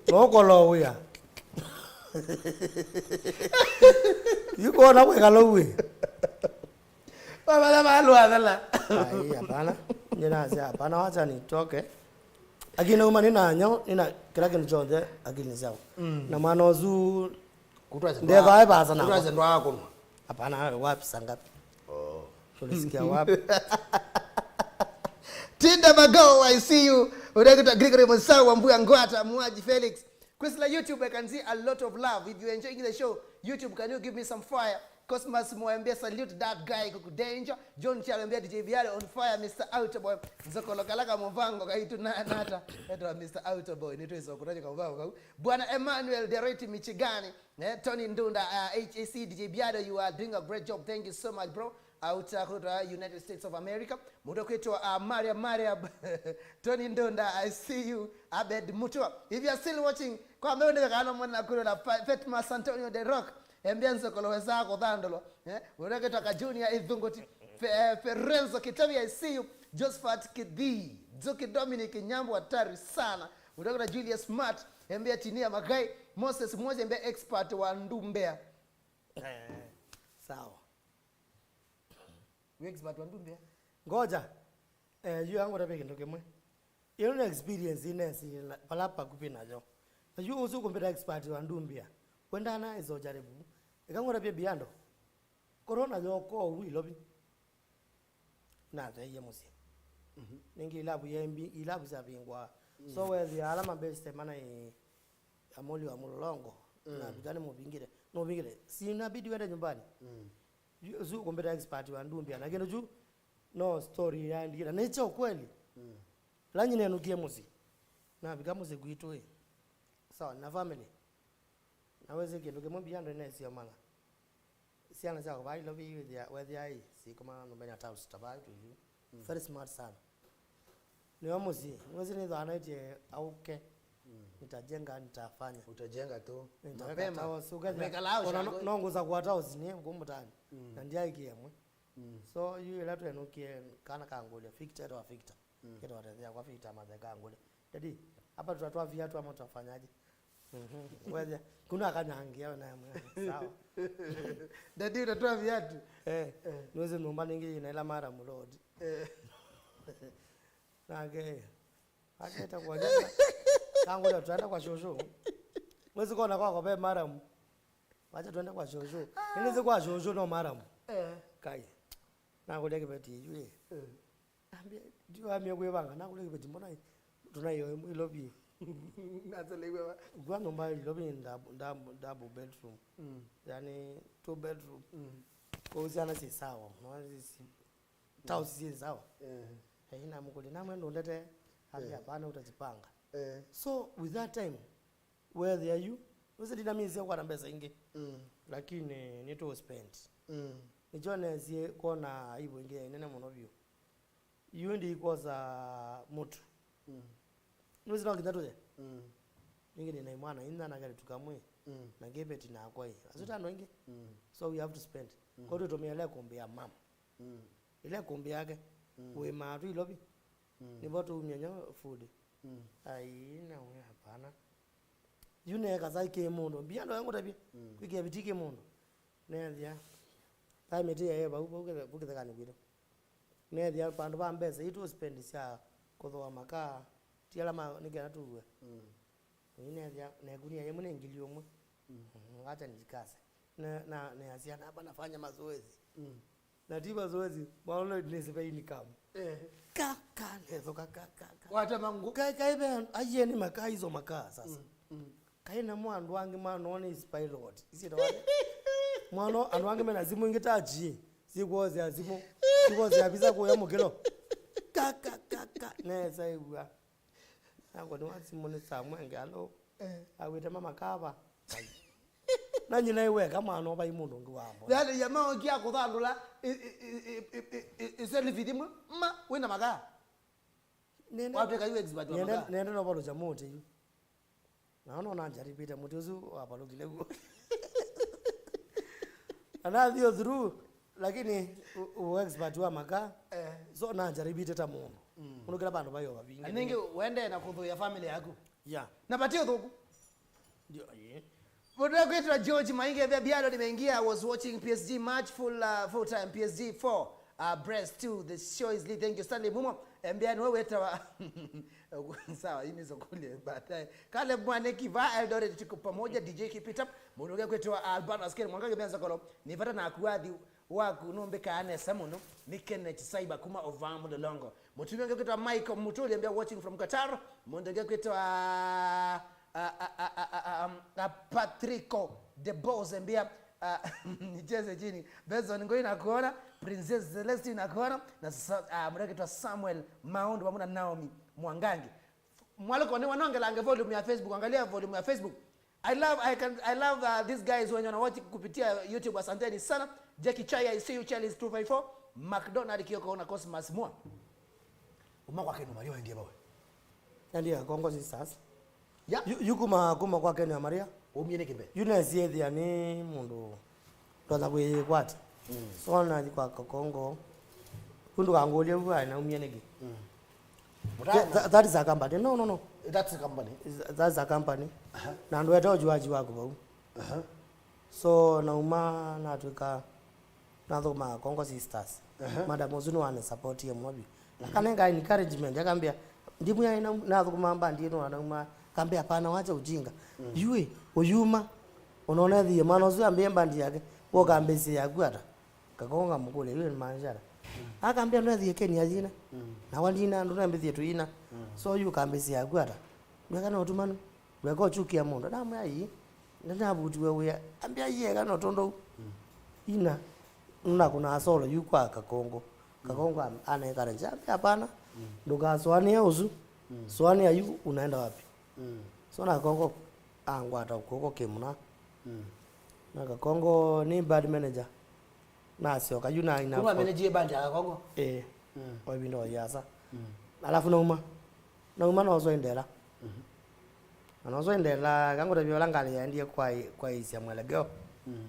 No kolo wĩa. Yuko na kweka lo wĩ. Wamala malu athela. Ai, hapana. Nĩnasya, "Hapana, wacha nitoke." Lakini nauma nĩna nyo, nĩna kĩla kĩndũ kyonthe akili syao. Mm. Na mwana ũsu, kutwase ndeva ndwa-, aĩ vasa na kutwase ndwa kũnwa. Hapana, wapi saa ngapi? Oh. Tulisikia wapi? Tinda Magoo, I see you. Unakuta Gregory Musau wa Mbuya Ngwata, Muaji Felix. Kwĩsĩla YouTube, I can see a lot of love. If you're enjoying the show, YouTube, can you give me some fire? Cosmas Mwembia, salute that guy, Kuku Danger. John Chalo Mbia, D J Viale on fire, Mister Outerboy. Nzokolo kala ka mũvango kaitu na nata. Etwa Mister Outerboy, nĩtwĩsa kũtany'a kamũvango kau. Bwana Emmanuel Dereti Michigani, eh, Tony Ndunda, uh, H A C, D J Biado, you are doing a great job. Thank you so much, bro. Out, uh, kũtwa United States of America. Mũndũ kwĩtwa, uh, Maria, Maria, Tony Ndunda, I see you. Abed Mutua. If you are still watching, kwa mbeo ndio kana mwana kule na Fa-, Fatma Santonio de Rock. Embia nzokolo weza kuthandolo. Eh? Mũndũ kwĩtwa ka Junior Ithungoti. Fe-, eh, Ferenzo Kitavi, I see you. Josephat Kidhi. Zuki Dominic Nyambo, hatari sana. Mũndũ kwĩtwa Julius Smart. Embia Tinia Magai. Moses Mwoja, embia expert wa ndumbea. Eh, sawa. Wĩ expert wa ndumbea? Ngoja. Eh, yu angũtavye kĩndũ kĩmwe. Ĩno nĩ experience inesi na vala vakuvĩ nayo. Na yu ũsu kũmbĩta expert wa ndumbea. Wendana izo jaribu. Ĩka ngũtavye Biando. Corona yoko ũu Ilovi. Natheie mũsyĩ. Mhm. Nĩngĩ ilavu ya mbi-, ilavu syavingwa. So, mm, wethĩa ala mabeste mana ĩ, Amoli wa Mũlolongo, mm, na Vita nĩ mũvingĩte. Nũvingĩte. Si inabidi wende nyumbani. Mm. Yu-, ũsu ũkũmbĩta expert wa ndumbia. Na kĩndũ kyu, no story yaandikĩte. Na nĩ kya ũkweli. Mm. Lanyi nenũkie mũsyĩ. Navika mũsyĩ kwitũ ĩ. Sawa, na family. Na wĩsĩ kĩndũ kĩmwe mbia ndũ nesio mana. Syana sya kũvaa Ilovi wethĩa, wethĩa ĩ, sikoma nyũmba ina tiles ta vaa tũiu. Mm. Very smart sana. Nĩo mũsyĩ, wĩsĩ nĩthwanaĩtye auke. Mm. Nitajenga, nitafanya. Utajenga tu. Nitaweka mapema. Tiles, ũkethĩa, amekala au ona no, shangwe. No ngũsa kwa tiles nĩ ngũmũtani. Mm. Na ndiaikie ĩmwe. Mm. So, yu ĩla twenũkie kana kangũlya, Victor, etwa Victor. Mm. Kĩtwa tethea kwa Victor matheka ngũlya. Daddy, hapa tutatoa viatu ama tutafanyaje? Mhm. Wethĩa, kuna akanyangia na mwe. Sawa. Daddy, utatoa viatu? Eh, eh. Nĩwĩsĩ nyũmba nĩngĩ ina ila mara mlodi. Eh. Nake, aketa kwa nyũmba. Kangũlya tutaenda kwa shosho. Mwezi kona kwako ve mara. Wacha tuende kwa shosho. Nĩnĩsĩ kwa shosho no mara. Eh. Kai. Nakũlya kĩveti yu ĩ. Eh. Ambia, ndio ambia kwĩvanga, nakũlya kĩveti mbona tunayo Ilovi. Nazolewa. Kwa nyũmba Ilovi ni double, double, double bedroom. Mm. Yani two bedroom. Mm. Kwa hiyo syana si sawa. Unaona sisi. Tiles si sawa. Eh. Eh, ina mkuli na mwendo ndete. Ambia, eh, hapana, utajipanga. Eh. So with that time, wethĩa yu, wĩsĩ ndinamĩĩsya kwata mbesa ingĩ. Mm. Lakini nĩtũ spend. Mm. Nĩkyo nesie kwona aibu ĩngĩ ĩnene mũno vyũ. Yu ndikwosa mũtu. Mm. Nĩwĩsĩ no nginya tũye? Mm. Ningĩ nĩ na mwana inya na kelĩtu kamwe. Mm. Na ngĩveti nakwa ĩ. Asu ta andũ aingĩ. Mm. So we have to spend. Mm. Kwa hiyo tũtũmĩe ĩla ĩkũmbĩ ya mama. Mm. Ĩla ĩkũmbĩ yake. Mm. Wĩmaa tu Ilovi. Mm. Nĩvo tũumya nyo food. Mm. Ai, na we hapana. Yu neeka sai kĩ mũndũ. Mbia ndo ngũtavye. Mm. Kwĩkĩa viti kĩ mũndũ. Nethĩa. Sai mĩtĩ ya vau, vau kĩthe-, vau kĩthekanĩ kwitũ. Nethĩa vandũ va mbesa itũ spend sya kũthooa makaa. Ti ala ma, nĩ kenda tuwe. Mm. Ĩĩ nethĩa, na ĩkunia yĩmwe nĩ ngili ũmwe. Mm. Mhm, wacha nijikaze. Na, na, na ya syana hapa nafanya mazoezi. Mm. Na ti mazoezi, mwana nĩ sipe income. Eh. Ka, ka, netho, ka, ka, ka, ka. Watema ngũ. Ka, ka, ibe, ayeni makaa izo makaa sasa. Mm, mm. Kaĩ na mwa andũ angĩ manoone is pilot. Isi ndo wale. Mwana, andũ angĩ mena simu ingĩ tachi. Sikuozea simu. Sikuozea visa kuya mũkĩlo. Ka, ka, ka, ka. Nesa igua. Nako nĩ wa simũ nĩ Samuel Ngalo. Eh. Awĩte mama kava. Na nyina iweka mwana vai mũndũ ũngĩ wa mbona. Yaani jamaa ũkia kũthandũla i, i, i selfie thimũ. Ma, wĩna makaa. Nende, watwĩka yu expert wa nende, makaa. Nende no valo cha mote yu. Na no na jaribite mũtĩ ũsu wavalũkile guo. Anathi through. Lakini u, u expert wa makaa, eh, so na jaribite ta mũndũ. Mm. Mũndũ kĩla vandũ vayo vavingi. Na ningĩ wende na kũthũya family yaku. Yeah. Na vati ũthũku. Ndio, yeah. Mũndũ kwĩtwa George Mainge, the biado nimeingia, I was watching P S G match full, uh, full time, P S G four, uh, Brest two, the show is lit. Thank you, Stanley Mumo. Mbia nĩ we wĩtawa. Sawa, hii ni sokule baadaye. Caleb Mwaneki va Eldoret, tuko pamoja, D J keep it up. Mũndũ ũngĩ kwĩtwa Albano Askeri, Mwangangi Benza Kolo. Nĩ vata naku wathi waku nũmbĩkaa nesa mũno. Nĩ Kenneth Saiba kuma Ovamu Lolongo. Mũtumia ũngĩ kwĩtwa Michael Mutuli, ambia watching from Qatar. Mũndũ ũngĩ kwĩtwa, ah, ah, Patrico de Bose, ambia, ah, nicheze chini. Benson Ngoi nakuona, Princess Celestine nakuona, na sa-, ah, mũndũ ũngĩ kwĩtwa Samuel Maundu, vamwe na Naomi Mwangangi. Mwaliko, nĩ wanongelange volume ya Facebook, angalia volume ya Facebook. I love, I can, I love, uh, these guys wenye wanawatch kupitia YouTube, asanteni sana. Jackie Chai, I see you, Charles two five four, McDonald Kioko na Cosmas Mua. Uma kwake nĩ Maria waendie bawe. Nandi ya Kongo Sisters. Ya. Yu, yu kuma, kuma kwake nĩ Maria. Umie nĩ kimbe. Yu nesiethia nĩ mũndũ Ndona kwĩkwata. Mm. So nathi kwa Kakongo. Kundu kangũlya vu aĩ naumie nĩkĩ? Mm. Tha-, tha-, that is a company. No, no, no. That's a company. Is, that's a company. Aha. Na ndwete ũjuaji waku vau. Aha. So nauma natwĩka nathũkũma Congo Sisters. Aha. Madam ũsu nĩwanĩsupportie mũno vyũ. Mhm. Akanenga encouragement, akambĩa, "Ndimu ya ina, nathũkũma mbandi ĩno anauma." Akambĩa, "Hapana, wacha ujinga." Mm. Yui, ũyuma. Unaona thie mwana ũsu ambĩe mbandi yake. Woka mbĩsĩ yaku ata? Kakongo ngamũkũlya, "Yu nĩmaanisha ata?" Akambĩa, "Ndwethie Kenya yina." Mm. Na walina, "Ndũnambĩthie tũyina." Mm. "So yu ũkambĩsya yaku ata?" Ndweka na ũtumanu. Ndweka ũkyũkĩa mũndũ. Ndamwĩa, "Ii, nĩnavutiwe wĩa." Ambĩa, "Ii, eka no tondũ." Mm. Ina, nũnakũnaa solo yu kwa Kakongo. Mm. Kakongo am-, anenganĩte. Ambĩa, "Hapana, mm, ndũkasũanĩe ũsu. Mm. Sũanĩa yu, unaenda wapi?" Mm. So na Kakongo angwata kw'oko kĩmũna. Mm. Na Kakongo nĩ band manager. Nasyoka yu na ina. Kuma manage band ya Kakongo? Eh. Mm. O ĩvinda o yasa. Mm. Alafu nauma. Nauma noswa indela. Mhm. Na noswa indela, kangũtavya ũla ngalĩ yaendie kwa, kwaisya mwelekeo. Mm.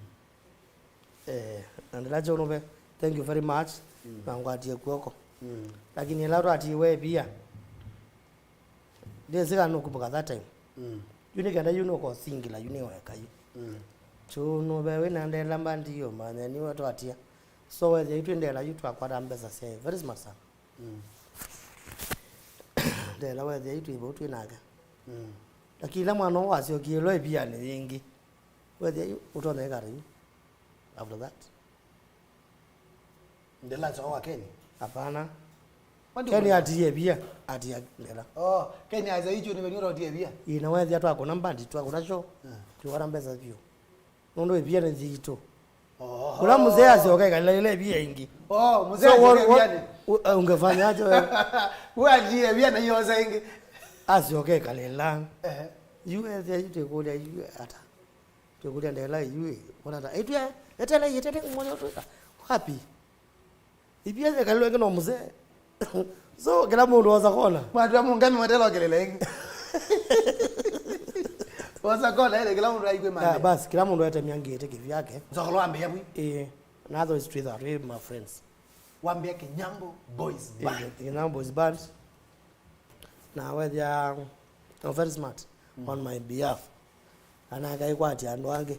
Eh, na ndela Kyũnũve, thank you very much. Mm. Na ngwatie kw'oko. Mm. Lakini ĩla twatiwe pia, ndĩsĩ kana nũkumbuka that time. Mm. Yu nĩ kenda yu nũkosingila yu nĩ weka yu. Mm. Kyũnũve wĩ na ndela mbandi yu, manya niwe twatia. So wethĩa yu twĩ ndela yu twakwata mbesa sya very smart sana. Mm. Ndela wethĩa yu twĩ vau twĩ nake. Mm. Lakini ĩla mwana ũũ wasyokie ĩlo ĩvianĩ yĩngĩ, wethĩa yu ũtonya ĩkata yu. After that. Ndela nzoo wa Keni? Hapana. What do you Keni want? Atie pia, atia ndela. Oh, Keni aza icho ni venye urotie pia. Ina wethĩa twakũna mbandi, twakũna show. Mm. Twakũna mbesa pio. Nũndũ ĩvia nĩ yitũ. Oh. Kũla mzee asyoka ĩkalĩla ĩvia ĩngĩ. Oh, mzee. So, asyoka what, what, ĩvianĩ. U-, uh, ungefanya aje wewe? Wewe atie ĩvia na yoza ĩngĩ. Asyoka ĩkalĩla. Ehe. Yu ethĩa yu twĩkũlya yu ata. Twĩkũlya ndela yu, wona ta. Ĩtwe, etele, etele, mwana ũtwĩka. Wapi? Ĩvia yekalilwe ĩngĩ no mzee. So, kĩla mũndũ osa kona. Mwatwa mũngami mwetela ũkĩlĩla ĩngĩ. Osa kona, ele kĩla mũndũ aikwĩ mande. Ah, basi, kĩla mũndũ etemya ngĩtĩ kĩvyake. Nzokolo ambĩa bwi. Eh, na those three that we my friends. Wambĩa Kinyambo Boys Band. Eh, Kinyambo Boys Band. Na wethĩa, I'm very smart, mm, on my behalf. Anake aikwatya andũ angĩ.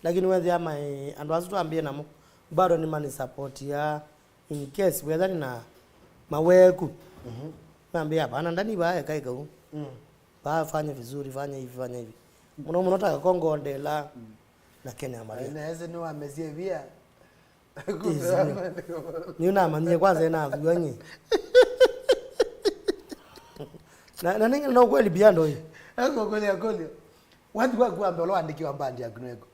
Lakini wethĩa my, andũ asu twambie namo, bado nĩmanisupportia in case wethĩa nĩna maweku. Mhm. Nambia, "Hapana, ndani vaa eka eka u. Mm. Vaa fanya vizuri, fanya hivi, fanya hivi." Mũno mũno ta Kakongo ndela, mm, na Kenya Maria. Na ese nĩwamesie via. Yes, ndio. Nĩnamanyie kwanza ĩnathua nyie. Na, na nĩ, no kweli bia ndo hii. Eko kweli ya kweli. Wathi waku wa mbee ũla waandĩkiwa mbandi yaku nĩwĩkũ?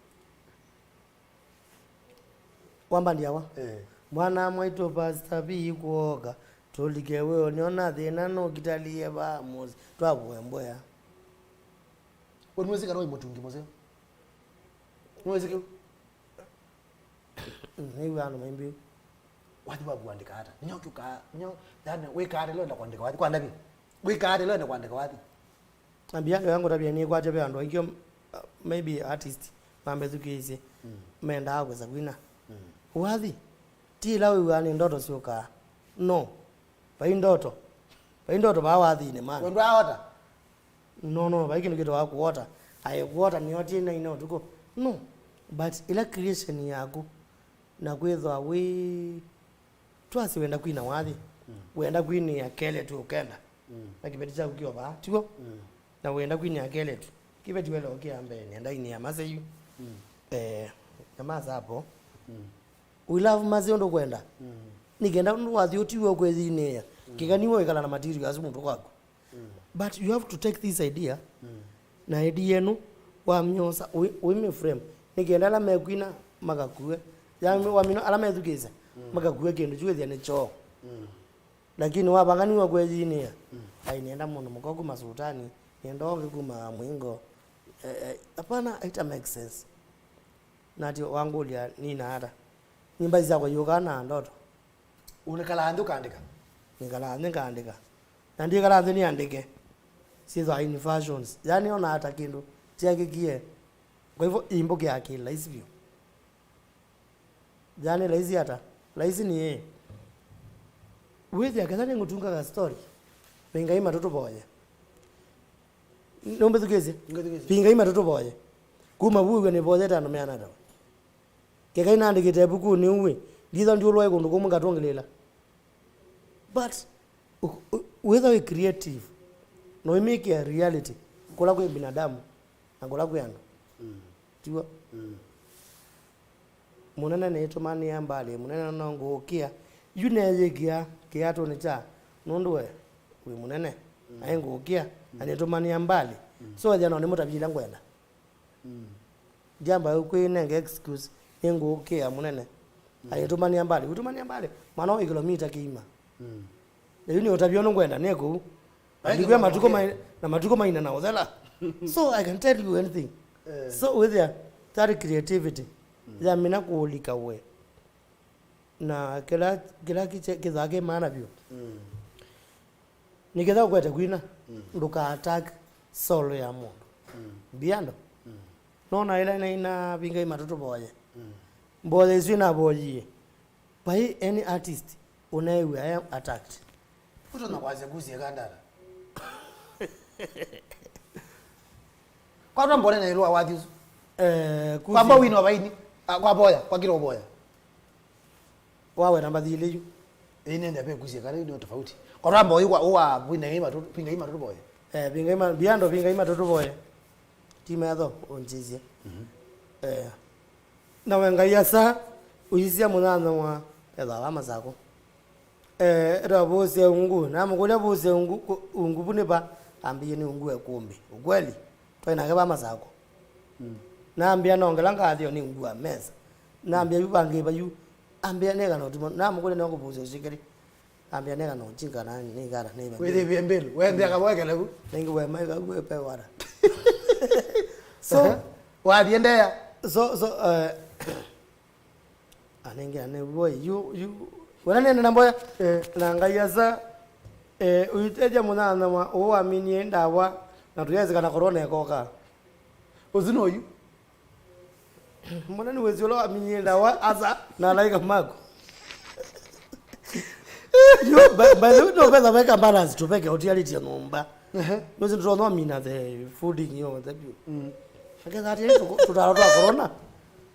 Wa mbandi yawa? Eh. Mwana mwaitũ Pastor P kwoka, tũlike wĩo, nĩona thĩna nũkitalie vaa mũsyĩ, twavũe mboya. We nĩwĩsĩ kana wĩ mũtungi mũseo? Nĩwĩsĩ kĩu? Mm, nĩw'aa andũ maimbĩu. Wathi waku ũandĩka ata? Nĩnya ũkyũkaa, nĩnya, yani, wĩkaa ata ĩla wenda kũandĩka wathi? Kwa ndavi? Wĩkaa ata ĩla wenda kũandĩka wathi? Ambia andũ aya ngũtavya nĩkwatya ve andũ aingĩ, uh, maybe artist, mambĩthukĩĩsye, mm, mendaa kwĩsa kwina. Mm. Wathi, ti ĩla wĩw'aa nĩ ndoto syũkaa. No. Vai ndoto. Vai ndoto vaa wathinĩ, man. Wendũ aota? No, no, vai kĩndũ kĩtawa kũota. Aĩ kũota nĩotie naina ũtukũ. No. But ĩla creation yaku, na kwĩthwa wĩ, twasi wenda kwina wathi, mm, wenda kwinĩa keletu ũkenda. Mm. Na kĩveti kyaku kĩovaa, tiw'o? Mm. Na wenda kwinĩa keletu, kĩveti wela ũkĩa mbee, nenda inĩa maseyu. Mm. Eh, na masapo. Mm. We love mase ũndũ kwenda. Mm. Nĩkenda ũndũ wathi ũtiwe ũkwĩyinĩĩa. Mm. Kĩkaniwa wĩkala na material asu mũndũ kwaku. Mm. But you have to take this idea, mm, na idea ĩno wamyosa, wĩ, wĩmĩframe. Nĩkenda ala mekwina makakue. Ya, wamina ala methukĩĩsya, mm, makakue kĩndũ kyu wĩthĩa nĩ kyoo. Mm. Lakini wavanga nĩwe kwĩyinĩa. Mm. Ai, nĩenda mũndũ mũka kuma Sultani, nĩenda ũngĩ kuma Mwingo. Eh, eh, hapana, haita make sense. Nati wangũlya nina ata? Nyimba syakwa iũkaa na ndoto. Ũnĩkalaa nthĩ ũkaandĩka? Nĩkalaa nthĩ ngaandĩka. Na ndikalaa nthĩ nĩandĩke. Syĩthwa in versions. Yani ona ata kĩndũ kyekĩkie. Kwa hivyo, imbũkĩa kĩ laisi vyũ. Yani laisi ata? Laisi nĩ ĩĩ. Wĩthĩa ketha nĩngũtungaga story. Vingai matũ tũvoye. Nũmbĩthukĩĩsye? Ngĩthukĩĩsye. Vingai matũ tũvoye. Kuma vu wĩw'a nĩvoyete andũ meana ata? Kekai naandĩkĩte ĩvukunĩ ũu ĩ, nditha ndiũlwae kũndũ kũmwe ngatwongeleela. But, u-, u-, wĩtha wĩ creative, no imake a reality, kũla kwĩ binadamu, na kũla kwĩ andũ. Mm. Tiw'o? Mm. Mũnene nĩtũmanĩa mbalĩ, mũnene no ngũũkĩa. Yu neeyĩkĩa kĩatũnĩ kya nũndũ we wĩ mũnene. Mm. Aĩ ngũũkĩa, na nĩtũmanĩa mbalĩ. Mm. So ethĩa no nĩmũtavye ila ngwenda. Mm. Ndiamba kwĩnenga excuse, nĩngũũkĩa mũnene. Mm. Aĩ tũmanĩa mbalĩ, wĩtũmanĩa mbalĩ, mana wĩ kilomita kĩima. Mm. Na yu nĩ ũtavya ũndũ ngwenda, nĩ kũu. Na ndikwĩa matukũ mai-, na matukũ maina na ũthela. So I can tell you anything. Eh. So wĩthĩa, that creativity, mm, yamina kũũlika we. Na kĩla, kĩla kĩthe-, kĩthaa kĩ maana vyũ. Mm. Nĩketha ũkwete kwina, mm, ndũka attack soul ya mũndũ. Mm. Mbiando. Mm. Nona ĩla naina Vingai Matũ Tũvoye. Mm. Mboya isu navoyie. Vai any artist ũneew'a e attacked. Ũtonya kwasya kusie kandara. Kwa twa mbone na ilwa wathi usu. Eh, kusie. Kwa mbawi no vaini. Ah, kwa boya, kwa kiro boya. Wawe namba thile yu. Ĩĩ nende ape kusie kana ni tofauti. Kwa twa mbawi wa, wa Vingai Matũ, Vingai Matũ Tũvoye. Eh, Vingai ma-, Mbiando Vingai Matũ Tũvoye. Ti metho, ũnjĩsye. Mhm. Eh. Na we Ngai asa, ũisya mũnyanya wa etha wa Masako. Eh, etwa vũsye ungu. Namũkũlya vũsye ungu, ku-, ungu vu nĩ va? Ambĩie nĩ ungu wa ĩkũmbĩ. Ukweli? Twaĩ nake va Masako. Mm. Nambĩa nongela ngathio nĩ ungu wa mesa. Nambĩa yu vangĩ va yu. Ambĩa nĩkana ũtuma. Namũkũlya nĩ kũvũsya ũsikĩli. Ambĩa neka no chinga na nĩ gara nĩ. Wĩthĩvie mbĩlũ, wendea kavoya kelevu. Nĩngĩ we mai kagu pe wara. So, ehe, wathi endeea. So, so, eh, anenge ane boy, you, you, wena nene na mboya. Eh. Na Ngai asa, eh, ũitethya mũnyanya wa, ũũ waminie ndawa, na tũyezĩkana corona ekoka. Ũsu nũyu. Mbona nĩ wĩsĩ ũla waminie ndawa asa na alaika maku? Yo, by, by the way, no, kwetha veka balance, tũveke ũtialĩtye nyũmba. Ehe. Nũsĩ ndũtonya mina the fooding yo, the view. Mm. Aketha ati tũtaro twa corona.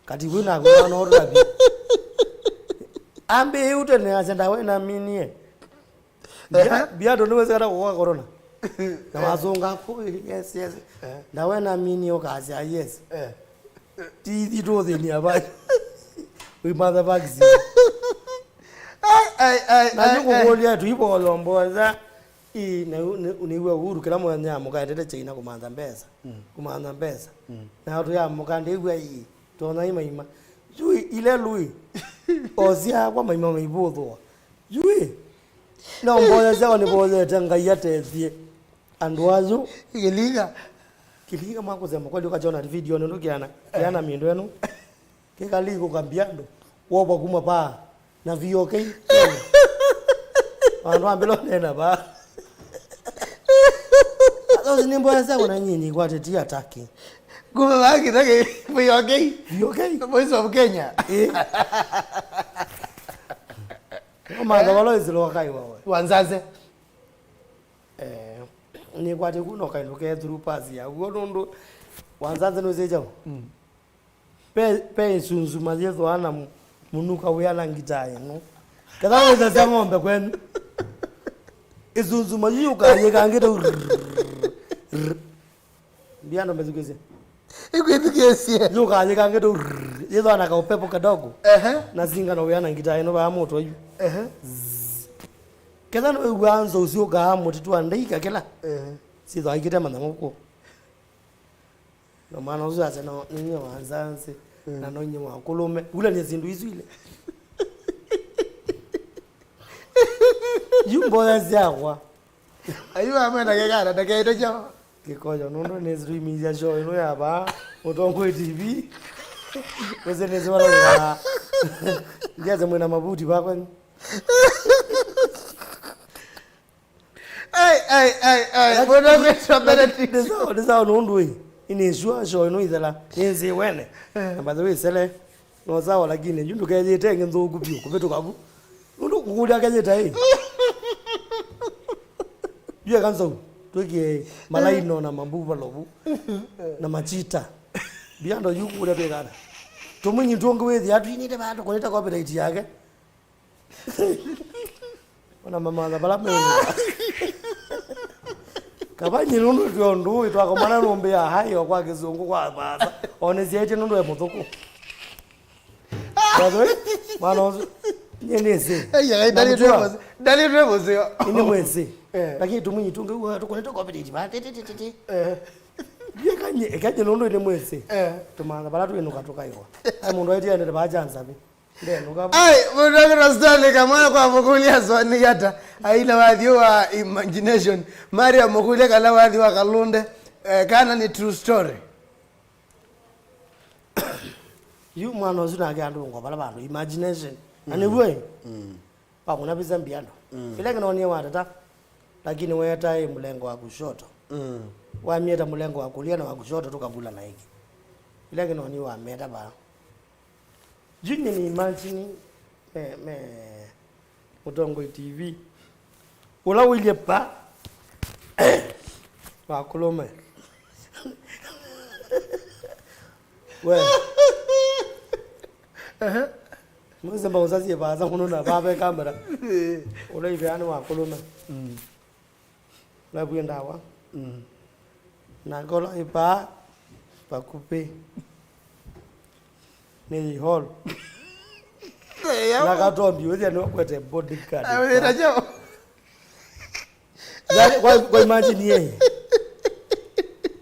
Kati wĩ na corona no tũtavye. Ambe yu tene ase ndawa ĩnaminie. Bia-, ehe, bia ndũ nĩwĩsĩ kata kũkoka corona. Na wasũnga kũ, yes, yes. Eh. Ndawa ĩnaminie ũkasya, yes. Eh. Ti ithi tũthĩnia vai. We mother vaccine. Ai, ai, ai, na ai, yu ai. Kũkũlya tu ivoyo mboza. I, na yu, nĩ, nĩw'a Uhuru kĩla mũthenya amũka endete China kũmantha mbesa. Mm. Kũmantha mbesa. Mm. Na tũyamũka ndĩw'a ii. Tona imaima. Yui, ile lui. Osia kwa maima maivũthwa. Yui. No mboya syao nĩ mboyete Ngai atethie. Andũ ayu. Kĩlinga. Kĩlinga mwakusema kweli ukachona video nĩ ndukiana. Kiana mindo enu. Kĩkali kukambia andũ. Wobwa kuma pa. Na V O K. Andũ ambilo nena pa. Those nĩ mboya syao na nyinyi kwate ti ataki. Kuma baki take V O K. V O K. Voice of Kenya. Eh. Mama, eh? Ndo walo izilo wakai wawe. Wanzaze. Eh, nĩ kwate kuno kaindu ke through pass ya. Uo nundu wanzaze no zeja. Mm. Pe, pe isunzuma yethwa na mu-, mũnuka wĩa na ngitaa ĩno. Ketha wĩthasya ng'ombe kwenyu. Isunzuma yu yũkayĩkangĩte u-, mbia ndo methukĩsye. Ĩkwĩthukĩsye. Yũkayĩkangĩte u-, yethwa na kaupepo kadogo. Ehe. Na zinga no wĩa na ngitaa ĩno vaa mũtwe yu. Ehe. Zzz. Ketha nĩwĩw'aa nzou syũkaa mũtitũ wa ndaika kĩla. Ehe. Syĩthwa aikĩte manyamũ kũ. Na mwana ũsu asya, "No, ninyie wa nzanzĩ, mm, na no inyie wa kũlũme." Ulany'a syĩndũ isu ile. Yu mboya syakwa. Ayu amwe ndakekana, ndakaete chao. Kĩkoyo, nũndũ nĩ streaming ya show ĩno ya vaa, Mũtongoi T V. Wese nĩ swala ya. Ndiaze mwĩna mavuti vakwa. Ai, ai, ai, ai. Lakini mũndũ akwĩtwa Benedict. Nĩ sawa, nĩ sawa nũndũ ĩ. Ĩnĩ sure show ĩno ĩthela. Nĩ nzĩ wene. Eh. Na by the way, sele. No sawa, lakini yu ndũkeyĩte ngĩ nthũku vyũ kũvĩtũka vu. Nũndũ kũkũlya keyĩta ĩ. Yu eka nzau. Twĩkie malaino na mambuvalo vu. Na machita. Bia ndo yu kũlya twĩkana. Tũmwinyi tũngĩ wĩthĩa twinĩte vaa tũkũnĩte copyright yake. Ona mamatha vala mew'a. Kavanyi nũndũ twĩ ũndũ ũĩ twakomana nũmbĩ ya hayo kwa kĩsũngũ kwa vasa. One syaĩtye nũndũ e mũthũku. By the way, mwana ũsu, nye nĩsĩ. Hey, ya, ndali Namjua. Drivers, ndali drivers yo. Ini mwĩsĩ. Eh. Lakini tũmwinyi tũngĩ, ũa, tũkũnĩte competitive, ah, ti, ti, ti, ti, ti. Eh. Ye kanye, kanye nũndũ ini mwĩsĩ. Eh. Tũmantha, bala twĩnũka tũkaĩwa. Ai, mũndũ aĩtĩanĩte ba chanza bi. Ndenũka. Ai, mũndũ akĩtwa Stanley Kamwana kwa mũkũlya aswanĩie ata. Aile wathi wa imagination. Maria mũkũlya kana wathi wa Kalunde. Eh, kana nĩ true story. Yu mwana ũsu nake andũ ngo vala vandũ imagination. Na nĩw'o ĩ. Mm. Wakũna visa mbi andũ. Mm. Ĩla kĩnonie watata, lakini weetae mũlengo wa kushoto. Mm. Wamieta mũlengo wa kulia na wa kushoto tũkavulana ĩngĩ. Ĩla kĩnonie wameta vaa. Yu nyie nĩ imagine me, me Mũtongoi T V. Ũla ũilye pa. Wakũlũme. We. Ehe. Mwĩsĩ mbaũsa syĩ vaasa mũno na vave kamera. Ũla ivea nĩ wakũlũme. Mm. Ũla vwĩ ndawa. Mm. Na ngola ipaa vakuvĩ. Nĩ hall. Na katombi wĩthĩa nĩwakwete bodyguard. Awĩra jo. Yaani, kwa, kwa imagine ye.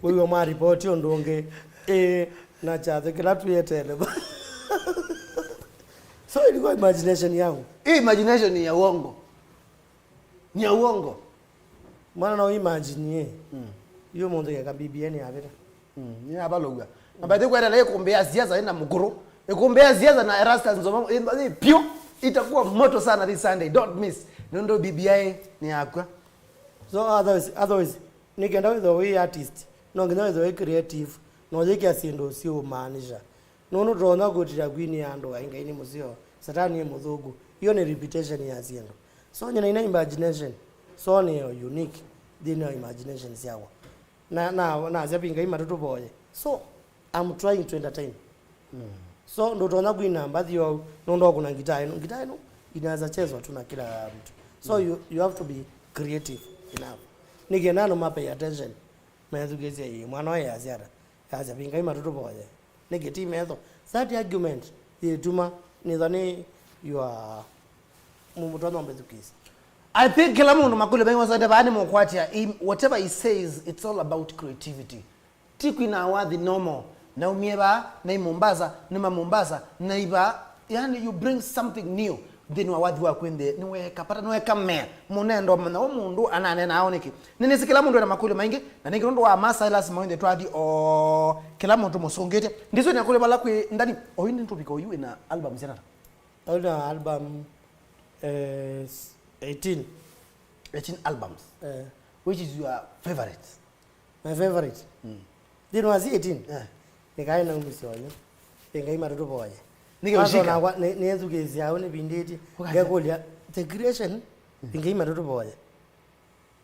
Wewe mwa report ũndũ ũngĩ. Eh, na chathe kĩla tuyeteele. So ilikuwa imagination yangu. Hii imagination ni ya uongo. Ni ya uongo. Mwana no imagine ye. Mm. Yo mũndũ yeka B B N ya vita. Mm, nĩnavalũw'a. Na by the way, kwenda na ĩkũmbĩ ya siasa ĩna mũkũrũ. Ĩkũmbĩ ya siasa na Erastus Nzoma, ĩ, ĩ, pyu, itakuwa moto sana this Sunday. Don't miss. Nũndũ B B I nĩ yakwa. So otherwise, otherwise, nĩ kenda wĩthĩwe wĩ artist, no nginya wĩthĩwe wĩ creative, na ũyĩkĩa syĩndũ siũmaanisha. Nũndũ ndũtonya kũtira kwini ya andũ aingĩ nĩ mũseo, Satani nĩ mũthũku. Iyo nĩ reputation ya syĩndũ. So nyina ina imagination. So nĩ unique nthĩnĩ wa imagination syakwa. Na, na, nasya pingai matũ tũvoye. So, I'm trying to entertain. Mm. So, ndũtonya kwina mbathi yo, nũndũ wa kuna ngitaa ĩno. Ngitaa ĩno inaweza chezwa tu na kila mtu. So, mm, you, you have to be creative enough. Nĩkenda andũ ma pay attention. Methukĩsya ĩĩ, mwana ũyũ yasya ata? Yasya pingai matũ tũvoye. Nĩkĩ ti metho? That argument yĩtuma nĩtha nĩ your mũtonya mbethukĩsya. I think kĩla mũndũ makũlyo maingĩ masende vaa nĩ mũkwatya, he, whatever he says, it's all about creativity. Ti kwina wathi normal. Naumie vaa, nai Mombasa, nĩma Mombasa, nai vaa. Yani, you bring something new nthĩnĩ wa wathi waku nthĩ, nĩweka pata, nĩweka mea. Mũnenda ũmanya ũ mũndũ ananena ao nĩkĩ. Nĩnĩsĩ kĩla mũndũ ena makũlyo maingĩ, na nĩngĩ nũndũ wa masaa lasima onthe twathi o kĩla mũndũ mũsũngĩte. Ndĩsĩ nĩ akũlyo vala kwĩ ndani, oyu nĩ tũvika oyu wĩna album syana? Oyu na album, eh, s-, eighteen. Eighteen albums. Eh. Which is your favorite? My favorite? Mm. Nthĩnĩ wa si eighteen? Eh. Nĩkaĩ naumisye oyu. Ĩ Ngai matũtũvoye. Nĩkĩ kwanza ũshika? Nakwa, nĩ, nĩthukĩĩsya au nĩvindĩtye. Ũkasya? Ngekũlya, the creation, mm, ĩ Ngai matũtũvoye.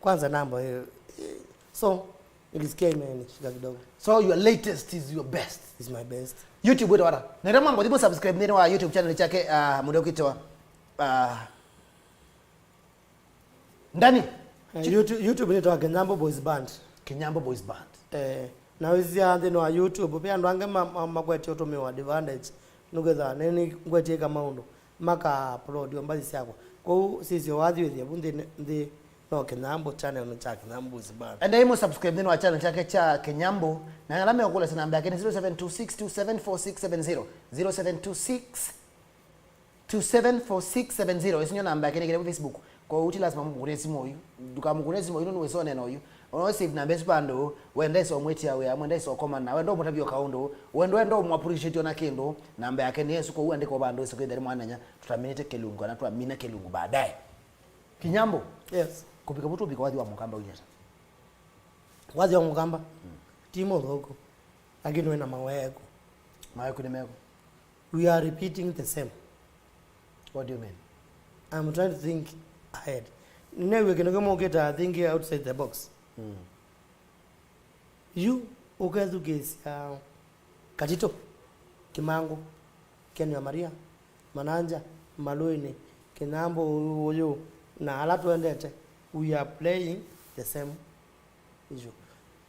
Kwanza namba, eh, eh, so, nilisikia imenishika kidogo. So your latest is your best? Is my best. YouTube wĩtawa ata? Na ĩla mwambothi mũ subscribe nthĩnĩ wa YouTube channel chake, ah, mũndũ ũkwĩtawa, ah, Ndani. Eh, YouTube, YouTube nĩtawa Kenyambo Boys Band. Kenyambo Boys Band. Eh, na wĩsya nthĩnĩ wa YouTube, ve andũ angĩ ma-, ma-, makwetye ũtũmĩwa advantage. Nĩkwĩthwa nĩ, nĩ ngwetie ĩka maũndũ, maka upload o mbathi syakwa. Kwoou sisyo wathi wĩthĩa vu nthĩ, nthĩ no Kenyambo, channel nĩ cha Kenyambo Boys Band. Endai mũ subscribe nthĩnĩ wa channel chake cha Kenyambo. Na ala meũkũlasya namba yake nĩ zero seven two six two seven four six seven zero. Zero seven two six two seven four six seven zero. Ĩsu nĩyo namba yake nĩkĩle Facebook. Kwoou ti lazima mũmũkũnĩe simũ oyu. Ndũkamũkũnĩe simũ oyu nũndũ wĩsonena oyu. Ona save namba ĩsu vandũ, wenda ĩso mwĩtia wĩa, mwenda ĩso komana, wenda ũmũtavya kaũndũ, wenda, wenda ũmũ appreciate ona kĩndũ, namba yake nĩ ĩsu, kwoou andĩka vandũ ĩsu kĩtheri mwananya, tũtaminĩte kĩlungu, kana twamina kĩlungu baadaye. Kinyambo? Yes. Kũvika vu tũvika wathi wa Mũkamba ũilyĩ ata? Wathi wa Mũkamba? Mm. Ti mũthũku. Lakini wĩna maweku. Maweku nĩ meku. We are repeating the same. What do you mean? I'm trying to think ahead. Nĩnew'e kĩndũ kĩmwe ũkĩtaa thinking outside the box. Mm. Yu ũkethukĩĩsya Katito, Kimangũ, Ken wa Maria, Mananja, Malũinĩ, Kinyambo ũyũ, na ala tũendete, we are playing the same issue.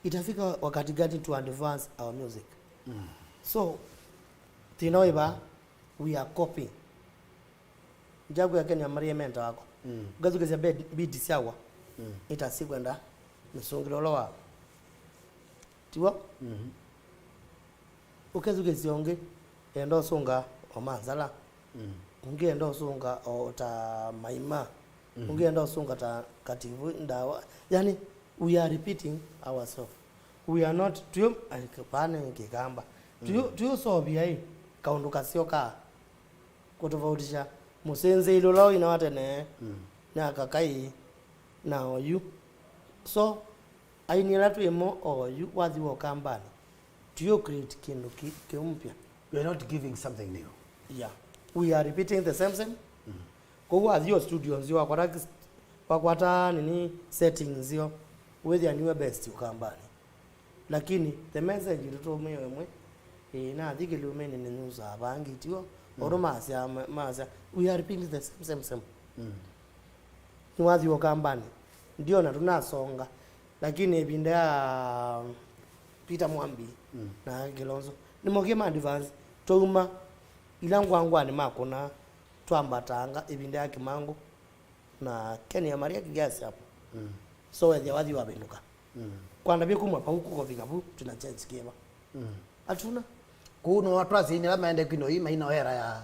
Itafika wakati gani to advance our music? Mm. So, thĩna wĩ vaa, We are copying. Njakwĩa Ken Amaria mentor wakwa. Mm. Ũkethukĩsya bed-, beat syakwa. Mm. Nĩta sikwenda mĩsũngĩle ũla wa. Tiw'o? Mhm. Ũkethukĩsya ũngĩ, enda ũsũnga o Mansala. Mm. Ũngĩ enda ũsũnga o ta Maima. Mhm. Ũngĩ enda ũsũnga ta Kativu Ndawa. Yani, we are repeating ourselves. We are not, tuyo, ai, pane Kĩkamba. Tuyo, mm, tuyo sovia ĩ, kaũndũ kaseo ka kũtofautisha mũsenzeli ũla ũina wa tene, mm, na Kakai na oyu. So, aini ala twĩ mo oyu, wathi wa Ũkambanĩ, tuyo create kĩndũ ki-, kĩũmpya. We are not giving something new. Yeah. We are repeating the same same. Mm. Kwoou wathi o studio nzio, wakwata kis-, wakwata nini setting nzio, wĩthĩa nĩwe best Ũkambanĩ. Lakini the message tũtũmĩwe ĩmwe, ĩĩ, nathi kĩlumĩnĩ nĩnyusaa vangi, tiw'o? Mm. Ũndũ masya, ma-, masya, we are repeating the same, same, same. Mm. Nĩwathi Ũkambanĩ, ndiona tũnasonga, lakini ĩvinda ya Peter Mwambi, mm, na Kilonzo, nĩmokie ma advance, twauma ila ngwangwanĩ makũna, twambatanga ĩvinda ya Kimangũ, na Ken Amaria kiasi hapo. Mm. So wethĩa wathi wavĩndũka. Mm. Kwandavye kuma vau kũkovika vu, tuna change kĩva. Mm. Hatuna. Kũu no twasya ĩla maende kwino ii maina era ya,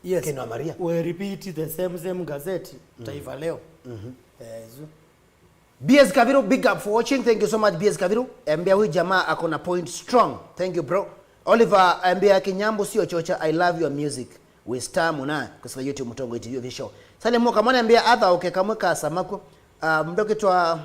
yes, Ken Amaria. We repeat the same, same gazette, mm, Taifa Leo. Mhm. Eh, isu. B S Kaviru, big up for watching. Thank you so much, B S Kaviru. Ambia huyu jamaa ako na point strong. Thank you, bro. Oliver, ambia Kinyambu sio chocha. I love your music. We star muna, kusika YouTube Mutongoi T V official. Sale Muka, mwana ambia atha oke kamwe ka samako. Ah, mdokitwa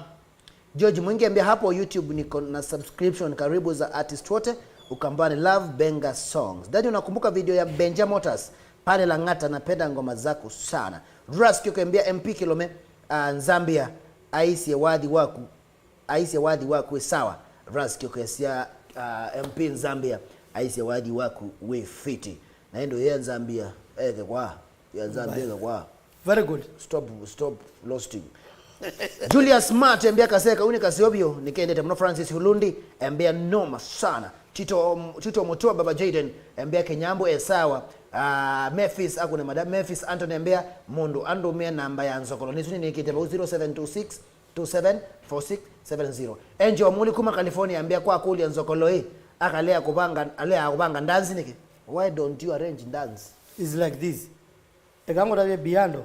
George Mwingi ambia hapo YouTube niko na subscription karibu za artist wote. Ukambani love banger songs. Daddy, unakumbuka video ya Benja Motors? Pale Lang'ata, napenda ngoma zako sana. Ras Kioko ambia M P Kilome, ah, Nzambia, aisye wathi waku. Aisye wathi waku wĩ sawa. Ras Kioko esya, ah, M P Nzambia, aisye wathi waku wĩ fiti. Na ĩndĩ ya Nzambia, eke kwa. Ya Nzambia eke kwa. Very good. Stop, stop roasting. Julius Smart, embea kaseka, uni kaseovyo, nikendete muno. Francis Hulundi, embea noma sana. Tito, Tito Mutua, Baba Jaden, embea Kinyambu, e sawa. Ah, Memphis, akuna mada. Memphis Anthony, embea, mundu andumie namba ya Nzokolo. Nisu ninikite vau zero seven two six, two seven four six seven zero. Angel Wamuli kuma California ambia kwa kũlya Nzokolo ĩ, akalea kũvanga, alea kũvanga dance nĩkĩ? Why don't you arrange dance? It's like this. Eka ngũtavye Biando,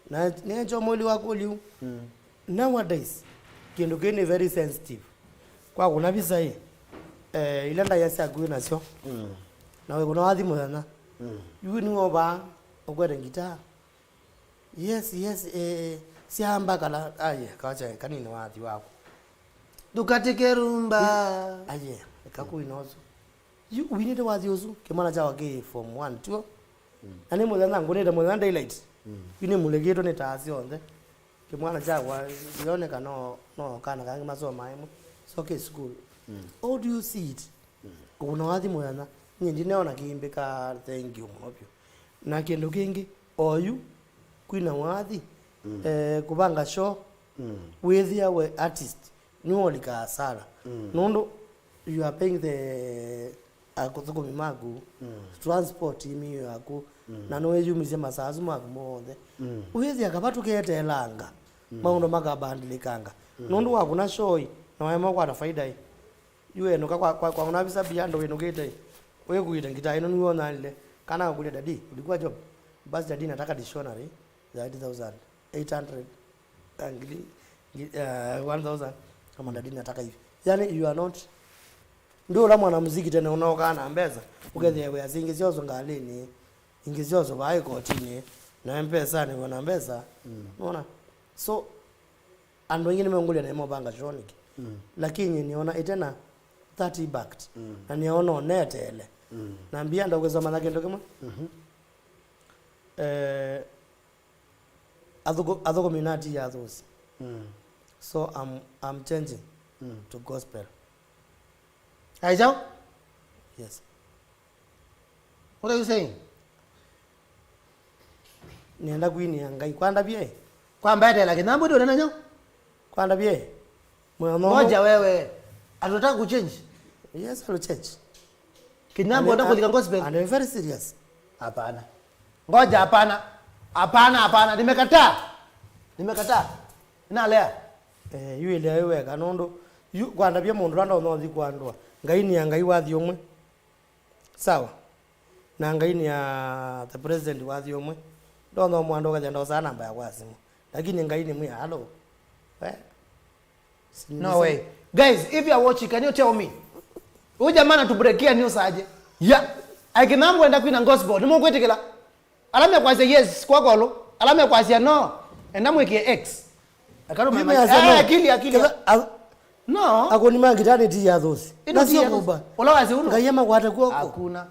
na nĩ Angel Wamuli wa kũlyu. Mm. Nowadays, kĩndũ kĩĩ nĩ very sensitive. Kwa kũna visa ĩ, eh, ila ndaĩa syaku wĩ nasyo. Mm. Na wĩkũna wathi mũthenya. Mm. Yu nĩwovaa, ũkwete ngitaa. Yes, yes, eh, syamba kala, aye, kacha kanini wathi waku. Ndũkatĩke rumba. Aye, eka kuina ũsu. Yu, winĩte wathi ũsu, kĩmwana kyakwa kĩ form one, tuo. Mm. Na nĩ mũthenya, ngũnĩte mũthenya daylight. Mm. Yu nĩ mũlĩkĩtwe nĩ taa syonthe. Kĩmwana kyakwa, yoneka no, no kana kangĩ masomaa ĩmwe. So kĩ school. Mm. How do you see it? Mm. Ũkũna wathi mũthenya, nyie ndineona kĩimbĩka, thank you mũno vyũ. Na kĩndũ kĩngĩ, oyu, kwina wathi, mm, eh, kũvanga show, mm, wĩthĩa we artist, nĩwolikaa hasara. Mm. Nũndũ you are paying the akũthũkũmi maku, mm, transport ĩmĩo yaku, mm, na nĩwĩyumisye masaa asu maku monthe. Mm. Wĩthĩa kava tũketeelanga, mm, maũndũ makabandĩlĩkanga. Mm. Nũndũ wakũna show ĩ, na waema kwata faida ĩ, yu enũka kwa, kwa, kwa ũna visa bia andũ wĩnũkĩte ĩ, wĩkuĩte ngita ĩno nĩw'o nalile. Kana akũlya, "Daddy, ulikuwa job?" "Basi daddy, nataka dictionary ya eight thousand eight hundred." Ah, ngili, ngi-, eh, one thousand. Kama daddy, nataka hivi. Yani, you are not, ndio ula mwanamuziki tena unaokaa na mbesa, ukethia wĩa singĩ syoso ngalĩnĩ, ingĩ syoso vaĩ kotinĩ, na mpesa nĩ wona mbesa. Mm. Unaona? So, andũ aingĩ nĩmeũngũlya na ĩmobanga shoniki. Mm. Lakini nĩona ĩtena thirty backed. Mm. Na nĩona ũneteele. Mm. Na mbia ndakũsoma na kĩndũ kĩmwe. Mhm. Eh, athũkũ-, athũkũmi natiie athũsi. Mm. So I'm, I'm changing, mm, to gospel. Aisha? Yes. What are you saying? Nĩenda kwinĩa Ngai. Kwandavye? Kwamba etela kĩnyambo ndio nanayo. Kwandavye? Mwana moja wewe. Atataka kuchange? Yes, I'll change. Kĩnyambo enda kũthika gospel. And I'm very serious. Hapana. Ngoja, hapana. Hapana, hapana. Nimekataa. Nimekataa. Nalea. Eh, yu ĩlea yu weka nũndũ yu kwandavya mũndũ ũla ndonya ũthi kwandũa. Ngai nĩ ya Ngai wathi ũmwe. Sawa. Na Ngai nĩ ya the president wathi ũmwe. Ndonya mũandũ ũkathĩa ndosaa namba yakwa ya simũ. Lakini Ngai nĩ mwĩa, hello. Eh? No way. Guys, if you are watching, can you tell me? Huyu jamaa anatubreakia news aje? Yeah. Aikina ngwenda kwina gospel. Nĩ mũkwĩtĩkĩla? Ala mekwasya yes, kwa kolo. Ala mekwasya no. Enda mwĩkie X. Akaru mema. Mimi nasema, eh, akili, akili. Kila, a-, no. Akoni mangitani ti ya those. Ino ti ya those. Nasio kuba. Ola wasi uno. Ngai amakwate kw'oko. Hakuna.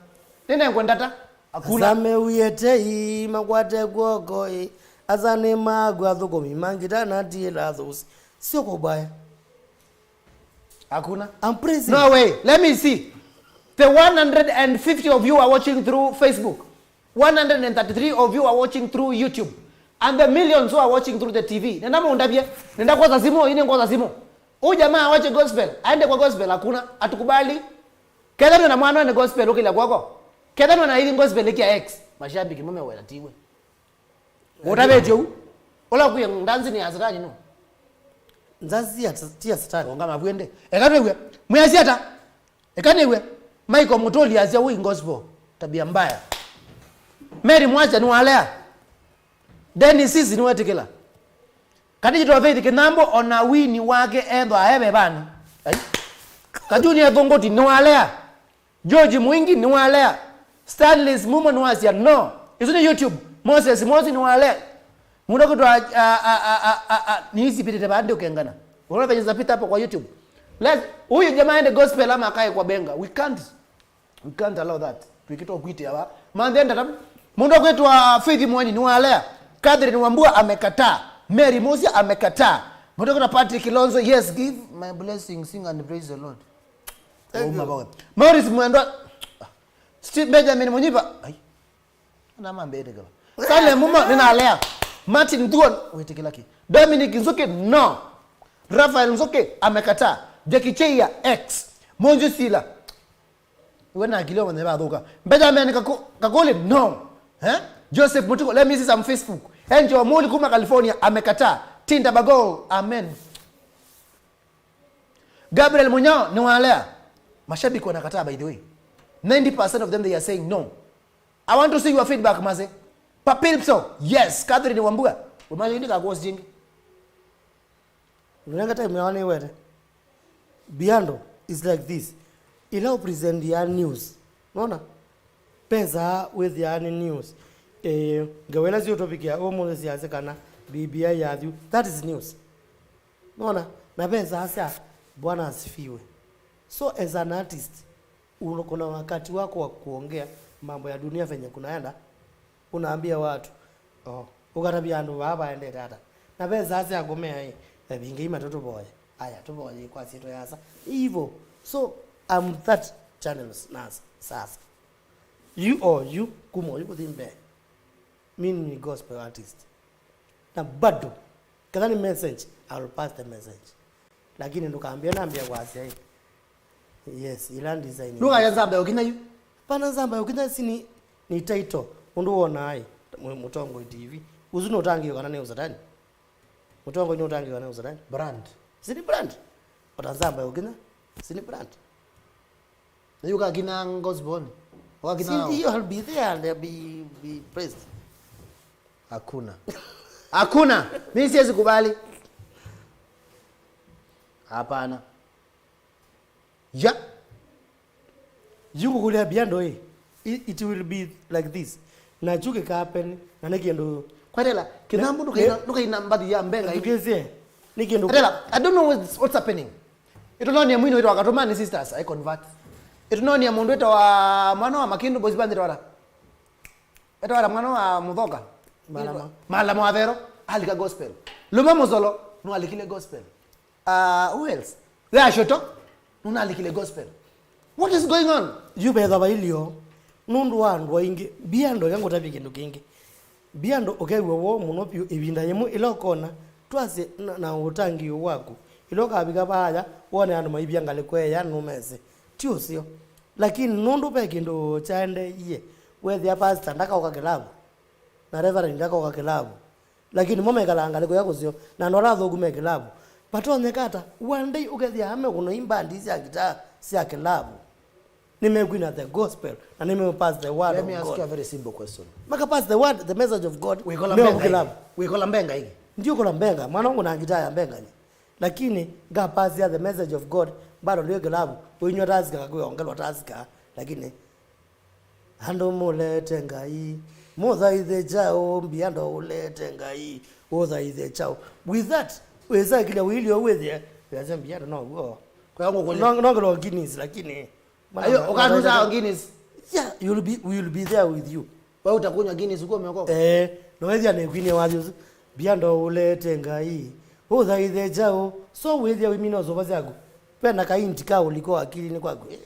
Nene ngwenda ta. Hakuna. Asa mewie tei, makwate kw'oko, ĩ. Asa nĩ maku athũkũmi mangitana ti la those. Sio kwa ubaya. Hakuna. I'm praising. No way. Let me see. The one hundred fifty of you are watching through Facebook. One hundred thirty-three of you are watching through YouTube. And the millions who are watching through the T V. Nenda mũndavye. Nenda kwosa simu, ine kwosa simu. Huyu jamaa awache gospel. Aende kwa gospel, hakuna. Hatukubali. Ketha nĩ na mwana nĩ gospel ũkĩlya kw'oko. Ketha nĩ na ili gospel ĩkĩa X. Mashabiki mume wena tiwe. Ũtavĩtye ũu. Ũla kwĩ ndanzi nĩ ya Satani no. Ndanzi ya, ti ya Satani. Onga mavwende. Eka nĩw'e. Mwĩasya ata? Eka nĩw'e. Michael Mutoli asya wĩ gospel. Tabia mbaya. Mary Mwacha nĩwalea. Dennis Sisi nĩwetĩkĩla. Kati Jitwa Faith Kinambo ona wini wake ethwa aevevani. Ai. Kajuni ethungũti nĩwalea. George Mwingi nĩwalea. Stanley Mumo nĩwasya no. Isu nĩ YouTube. Moses Mosi nĩwalea. Mũndũ kwĩtwa, a, a, a, a, a, nĩisipitĩte vaa ndĩũkengana. Unaona venye zinapita hapo kwa YouTube. Let's, huyu jamaa aende gospel ama akae kwa benga. We can't, we can't allow that. Twĩkĩtwa kwitĩa va. Manthe ndata. Mũndũ kwĩtwa Faith Mweni nĩwalea. Catherine Wambua amekataa. Mary Musia amekataa. Mũndũ kwĩtwa Patrick Kilonzo, yes, give my blessing, sing and praise the Lord. Thank you. Maurice Mwendwa, Steve Benjamin Munyiva, ai. Na mambe ĩtĩkĩla. Salem Mumo, nĩnalea. Martin Thuon, wĩtĩkĩla kĩ? Dominic Nzuki, no. Rafael Nzuki, amekataa. Jackie Cheia, X. Monju Sila. Iwe na akili omanye vathũka. Benjamin Kaku-, Kakuli, no. Eh? Joseph Mutiko, let me see some Facebook. Angel Omuli kuma California, amekataa. Tinda Bagol, amen. Gabriel Munyao nĩwalea. Mashabiki wanakataa, by the way. Ninety percent of them, they are saying no. I want to see your feedback, maze. Papilpso, yes. Catherine Wambua. Umanye ndika kwa jingi. Nunanga time ya wane wete. Biando is like this. Ila u present ya news. Nona? Pesa with ya ni news. Eh, ngawela sio topic ya omo siasa kana B B I ya you. That is news. Unaona? Na pesa asya, Bwana asifiwe. So as an artist, uno-, kuna wakati wako wa kuongea mambo ya dunia venye kunaenda, unaambia watu, oh, ukatavya andũ vaa vaendete ata. Na pesa asya kumea ĩ, na vingi ima tutuvoye. Aya, tuvoye kwa sito yasa. Hivyo. So, I'm that channels nasa, sasa. You or you, kuma you kuthi mbee. Mimi ni gospel artist. Na bado, kana ni message, I will pass the message. Lakini ndũkambie nambia kwasya ĩ. Yes, ila design. Ndũkaya nzamba yokinya yu. Pana nzamba yokinya si ni, ni title. Ũndũ wona ai, mu-, Mũtongoi T V. Ũsu nĩ ũtangĩĩo kana nĩ ũsatani? Mũtongoi nĩ ũtangĩĩo kana nĩ ũsatani? Brand. Si ni brand. Ota nzamba yokinya, si ni brand. Na yu kakina gospel. Wakina. Si ndio, I'll be there and I'll be, be praised. Hakuna. Hakuna. Mimi siwezi kubali. Hapana. Ya. Yu kukulia biando eh. It, it will be like this. Na chuke kapen, na neki ndo. Kwatela, kinambu ndukaina, ndukaina mbathi ya mbenga. Ndukezie. Neki ndo. Kwatela, I don't know what's, what's happening. Itunonia mwini witwa Katumani sisters, I convert. Itunonia mundu witwa mwana wa Makindu boys band wala. Etwara mwana wa Muthoka. Malama. Malama wa Vero, alika gospel. Luma Muzolo, no alikile gospel. Uh, who else? Wea Shoto, no alikile gospel. What is going on? Yu vetha vailio, nũndũ wa andũ aingĩ, mbia andũ eka ngũtavye kĩndũ kĩngĩ. Mbia andũ ũkew'a woo mũno vyũ ĩvinda yĩmwe ĩla ũkona, twasye na, na ũtangĩĩo waku. Ĩla ũkavika vaaya, wone andũ maivya ngalĩko ĩya nũmesĩ. Ti ũseo. Lakini nũndũ ve kĩndũ kyaendeeie, Wethĩa pastor ndakaũka kĩlavu, na reverend ndakaũka kĩlavu, lakini mo mekalaanga ngalĩko ya kũseo, na andũ ala athũku me kĩlavu. Vatonyeka ata one day ũkethĩa ame kũno imbandi sya ngitaa sya kĩlavu? Nĩmekwina the gospel, na nĩmepass the word Let of me ask God. You a very simple question. Maka pass the word, the message of God. Wĩkola mbe ngai? Kĩlavu. Wĩkola mbe ngai? Ndiũkola mbenga, mwana wangu na ngitaa ya mbenga nyi. Lakini ngapasia the message of God, bado ndio kĩlavu, ũinywa tasika kakwĩongelwa tasika, lakini andũ mũlete Ngai, mũthaithe kyaũ, mbia ndo ũlete Ngai, ũthaithe kyaũ. With that, wĩsakĩlya wĩilyo wĩthĩe, wĩasya mbia ndo no guo. Kwa hiyo ngũkũlya. No, no ngelo Guinness, lakini Ayo, ũkatusa Guinness. Yeah, you'll be, we will be there with you. Wewe utakunywa Guinness ukiwa umeokoka? Eh, no wethia nĩ kwini wathi ũsu. Mbia ndo ũlete Ngai. Ũthaithe kyaũ. So wĩthia wĩmina ũsũva syaku. Pena kainti ka ũliko akilini kwaku. Eh,